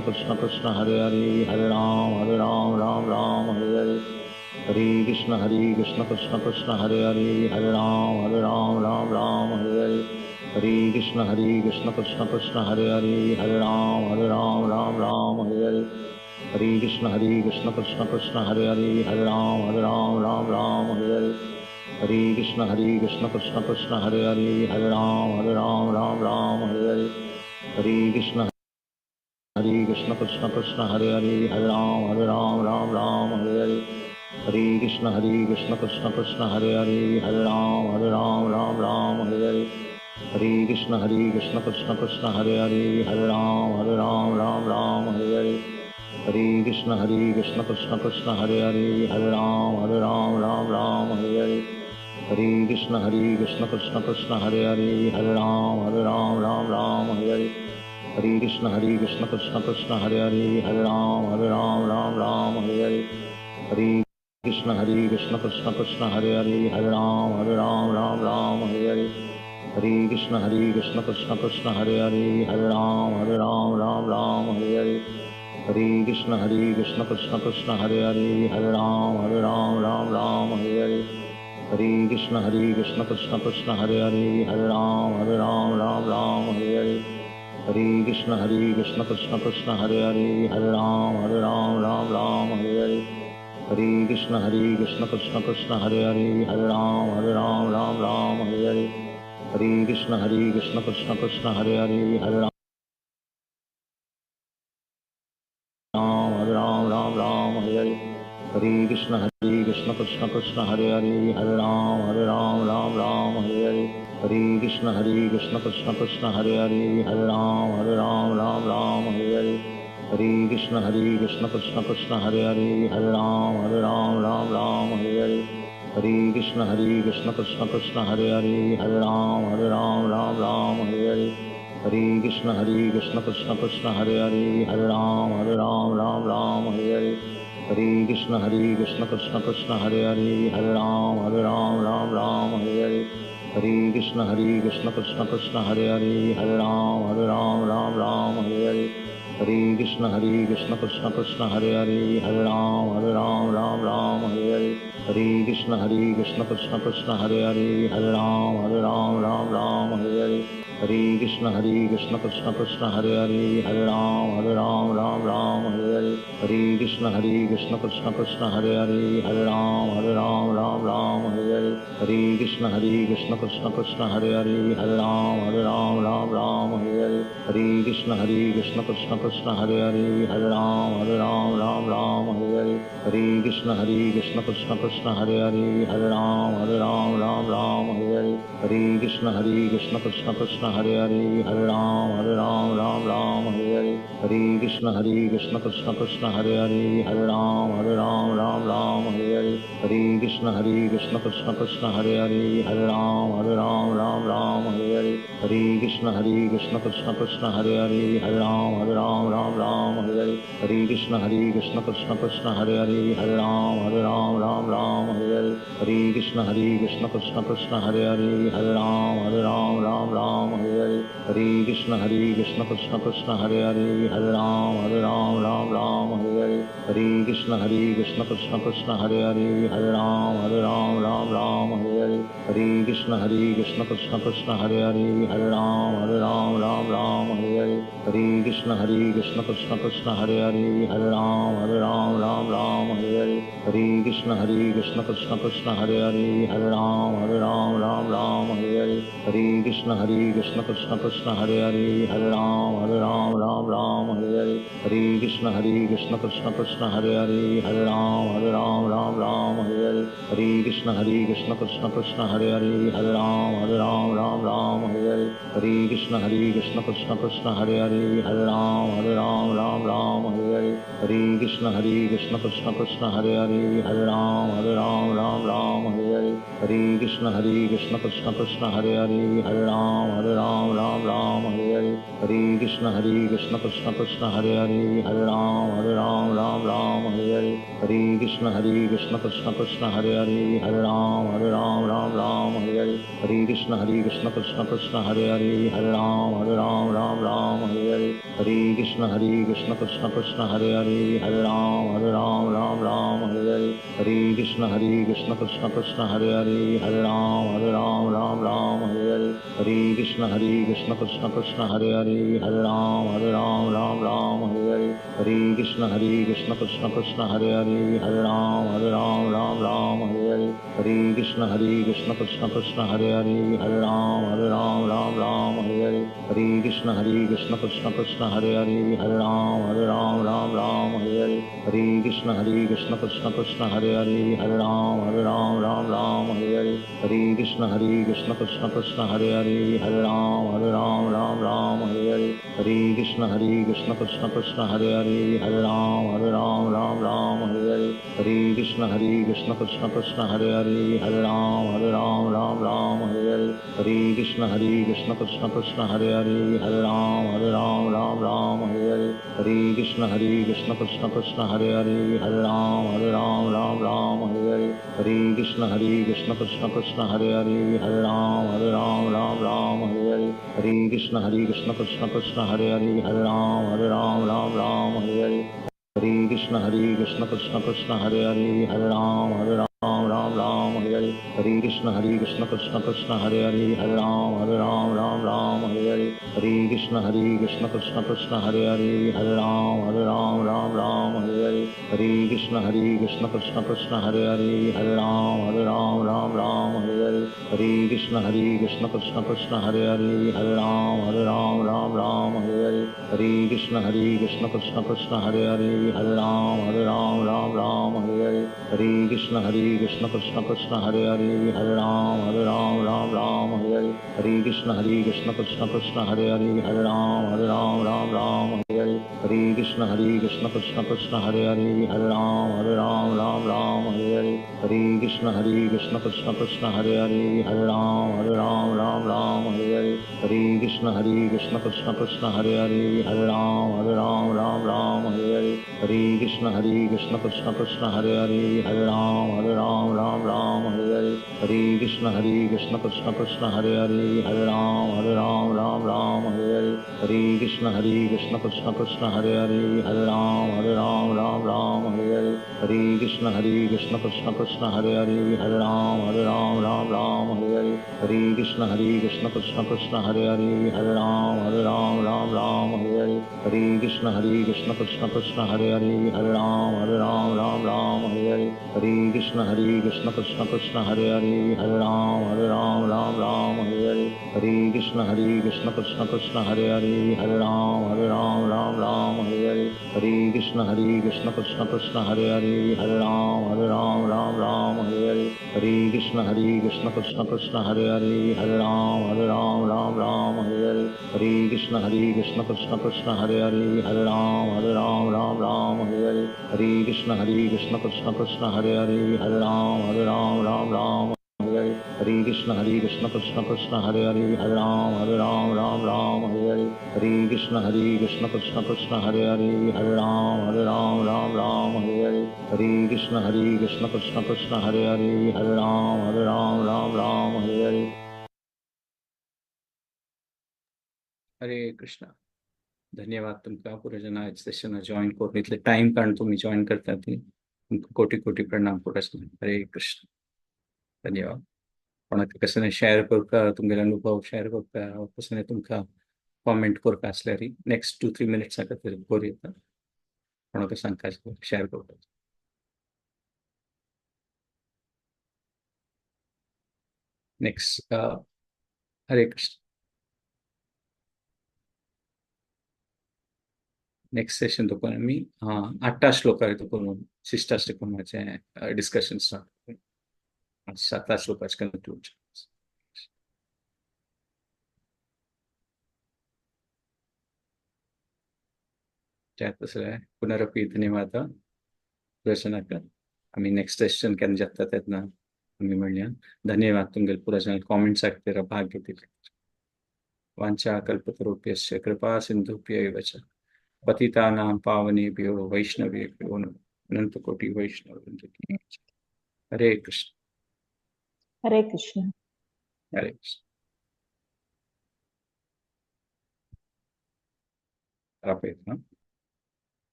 कृष्ण कृष्ण हरे हरे, हरे राम राम राम हरे हरे। हरे कृष्ण कृष्ण कृष्ण हरे हरे, हरे राम राम राम हरे हरे। हरे कृष्ण कृष्ण कृष्ण हरे हरे, हरे राम राम राम हरे हरे। हरे कृष्ण कृष्ण कृष्ण हरे हरे, हरे राम राम राम हरे हरे। हरे कृष्ण कृष्ण कृष्ण हरे हरे, हरे राम राम राम हरे हरे। हरे कृष्ण कृष्ण कृष्ण हरे हरे, हरे राम राम राम हरे हरे। हरे कृष्ण कृष्ण कृष्ण हरे हरे, हरे राम राम राम हरे हरे। हरे कृष्ण कृष्ण कृष्ण हरे हरे, हरे राम राम राम हरे हरे। हरे कृष्ण कृष्ण कृष्ण हरे हरे, हरे राम राम राम हरे हरे। हरे कृष्ण कृष्ण कृष्ण हरे हरे, हरे राम राम राम हरे हरे। हरे कृष्ण कृष्ण कृष्ण हरे हरे, हरे राम राम राम हरे हरे। हरे कृष्ण कृष्ण कृष्ण हरे हरे, हरे राम राम राम हरे हरे। हरे कृष्ण कृष्ण कृष्ण हरे हरे, हरे Ram Ram Ram Hare Hare. Hare Krishna Krishna Krishna Hare Hare Hare Ram Ram Ram Hare Hare Hare Krishna Krishna Krishna Hare Hare Hare Ram Ram Ram Hare Hare Hare Krishna Krishna Krishna Hare Hare Hare Ram Ram Ram Hare Hare Hare Krishna Krishna Krishna Hare Hare Hare Ram Ram Ram Hare Hare Hare Krishna Krishna Krishna Hare Hare Hare Ram Ram Hare Hare Hare Krishna Krishna Krishna Hare Hare Hare Ram Ram Hare Hare Hare Krishna Krishna Krishna Hare Hare Hare Ram Ram Hare Hare Hare Krishna Krishna Krishna Hare Hare Hare Ram Ram Hare Hare Hare Krishna Krishna Krishna Hare Hare Hare Ram Ram Hare Hare Hare Krishna Krishna Krishna Hare Hare Hare Ram Ram Hare Hare Hare Krishna Krishna Krishna Hare Hare Hare Ram Ram Hare Hare Hare Krishna Krishna Krishna Hare Hare Hare Ram Ram Hare Hare Hare Krishna Krishna Krishna Hare Hare Hare Ram Ram Hare Hare Hare Krishna Krishna Krishna Hare Hare Hare Ram Ram Hare Hare Hare Krishna Krishna Krishna Hare Hare Hare Ram Ram Hare Hare Hare Krishna Krishna Krishna Hare Hare Hare Ram Ram Hare Hare Hare Krishna Krishna Krishna Hare Hare Hare Ram Ram Hare Hare Hare Krishna Krishna Krishna Hare Hare Hare Ram Ram Hare Hare Hare Krishna Krishna Krishna Hare Hare Hare Ram Ram Hare Hare Hare Krishna Krishna Krishna Hare Hare Hare Ram Ram Hare Hare Hare Krishna Krishna Krishna Hare Hare Hare Ram Ram Hare Hare Hare Krishna Krishna Krishna Hare Hare Hare Ram Ram Hare Hare Hare Krishna Krishna Krishna Hare Hare Hare Ram Ram Hare Hare Hare Krishna Krishna Krishna Hare Hare Hare Ram Ram Hare Hare Hare Krishna Krishna Krishna Hare Hare Hare Ram Ram Hare Hare Hare Krishna Krishna Krishna Hare Hare Hare Ram Ram Hare Hare Hare Krishna Krishna Krishna Hare Hare Hare Ram Ram Hare Hare Hare Krishna Krishna Krishna Hare Hare Hare Ram Ram Hare Hare Hare Krishna Krishna Krishna Hare Hare Hare Ram Ram Hare Hare Hare Krishna Krishna Krishna Hare Hare Hare Ram Ram Hare Hare Hare Krishna Krishna Krishna Hare Hare Hare Ram Ram Hare Hare Hare Krishna Krishna Krishna Hare Hare Hare Ram Ram Hare Hare Hare Krishna Krishna Krishna Hare Hare Hare Ram Ram Hare Hare Hare Krishna Krishna Krishna Hare Hare Hare Ram Ram Hare Hare Hare Krishna Krishna Krishna Hare Hare Hare Ram Ram Hare Hare Hare Krishna Krishna Krishna Hare Hare Hare Ram Ram Hare Hare Hare Krishna Krishna Krishna Hare Hare Hare Ram Ram Hare Hare Hare Krishna Krishna Krishna Hare Hare Hare Ram Ram Hare Hare Hare Krishna Krishna Krishna Hare Hare Hare Ram Ram Hare Hare Hare Krishna Krishna Krishna Hare Hare Hare Ram Ram Hare Hare Hare Krishna Krishna Krishna Hare Hare Hare Ram Ram Hare Hare Hare Krishna Krishna Krishna Hare Hare Hare Ram Ram Hare Hare Hare Krishna Krishna Krishna Hare Hare Hare Ram Ram Hare Hare Hare Krishna Krishna Krishna Hare Hare Hare Ram Ram Hare Hare Hare Krishna Krishna Krishna Hare Hare Hare Ram Ram Hare Hare Hare Krishna Krishna Krishna Hare Hare Hare Ram Ram Hare Hare Hare Krishna Krishna Krishna Hare Hare Hare Ram Ram Hare Hare Hare Krishna Krishna Krishna Hare Hare Hare Ram Ram Hare Hare Hare Krishna Krishna Krishna Hare Hare Hare Ram Ram Hare Hare Hare Krishna Krishna Krishna Hare Hare Hare Ram Ram Hare Hare Hare Krishna Krishna Krishna Hare Hare Hare Ram Ram Hare Hare Hare Krishna Krishna Krishna Hare Hare Hare Ram Ram Ram Hare Hare. Hare Krishna Krishna Krishna Hare Hare Hare Ram Ram Ram Hare Hare. Hare Krishna Krishna Krishna Hare Hare Hare Ram Ram Hare Hare. Hare Krishna Krishna Krishna Hare Hare Hare Ram Ram Hare Hare. Hare Krishna Krishna Krishna Hare Hare Hare Ram Ram Hare Hare. Hare Krishna Krishna Krishna Hare Hare Hare Ram Ram Hare Hare. Hare Krishna Krishna Krishna Hare Hare Hare Ram Ram Hare Hare. Hare Krishna Krishna Krishna Hare Hare Hare Ram Ram Hare Hare. Hare Krishna Krishna Krishna Hare Hare Hare Ram Ram Hare Hare. Hare Krishna Krishna Krishna Hare Hare Hare Ram Ram Hare Hare. Hare Krishna Krishna Krishna Hare Hare Hare Ram Ram Hare Hare. Hare Krishna Krishna Krishna Hare Hare Hare Ram Ram Hare Hare. Hare Krishna Krishna Krishna Hare Hare Hare Ram Ram Hare Hare. Hare Krishna Krishna Krishna Hare Hare Hare Ram Ram Hare Hare. Hare Krishna Krishna Krishna Hare Hare Hare Ram Ram Hare Hare. Hare Krishna Krishna Krishna Hare Hare Hare Ram Ram Hare Hare. Hare Krishna Krishna Krishna Hare Hare Hare Ram Ram Hare Hare. Hare Krishna Krishna Krishna Hare Hare Hare Ram Ram Hare Hare. Hare Krishna Krishna Krishna Hare Hare Hare Ram Ram Hare Hare. Hare Krishna Krishna Krishna Hare Hare Hare Ram Ram Hare Hare. Hare Krishna Krishna Krishna Hare Hare Hare Ram Ram Hare Hare. Hare Krishna Krishna Krishna Hare Hare Hare Ram Ram Hare Hare. Hare Krishna Krishna Krishna Hare Hare Hare Ram Ram Hare Hare. Hare Krishna Krishna Krishna Hare Hare Hare Ram Ram Hare Hare. Hare Krishna Krishna Krishna Hare Hare Hare Ram Ram Hare Hare. Hare Krishna Krishna Krishna Hare Hare Hare Ram Ram Hare Hare. Hare Krishna. धन्यवाद तुमका पुरजना आज Seshan join करून इतले time काढून तुम्ही join करता ती तुमकां कोटी कोटी प्रणाम पुरजना. हरे कृष्ण. धन्यवाद. कोणाक कसं शेअर करता तुमगेले अनुभव शेअर करता कसं तुमकां कॉमेंट करता आसल्यार नेक्स्ट 2-3 मिनिट्स खातीर करूं येता. कोणाक सांगता शेअर करता. नेक्स्ट हरे कृष्ण. नेक्स्ट सेशन तो आमी 8 श्लोकार तो शिष्टाष्टकमाचें डिस्कशन स्टार्ट. 7 श्लोकाच कन्क्लूड. पुनरपि धन्यवाद प्रश्नाक. आमी नेक्स्ट सेशन केन्ना जाता तेन्ना आमी म्हणया. धन्यवाद तुमगेले पुरा कॉमेंट्स खातीर भाग घेतिल्ले. वांछा कल्पतरुभ्यश्च कृपा सिन्धुभ्य एव च पतितानां पावनेभ्यो वैष्णवेभ्यो नमः. अनंत कोटि वैष्णव वृंद की जय. हरे कृष्ण. हरे कृष्ण. हरे कृष्ण. रापयता.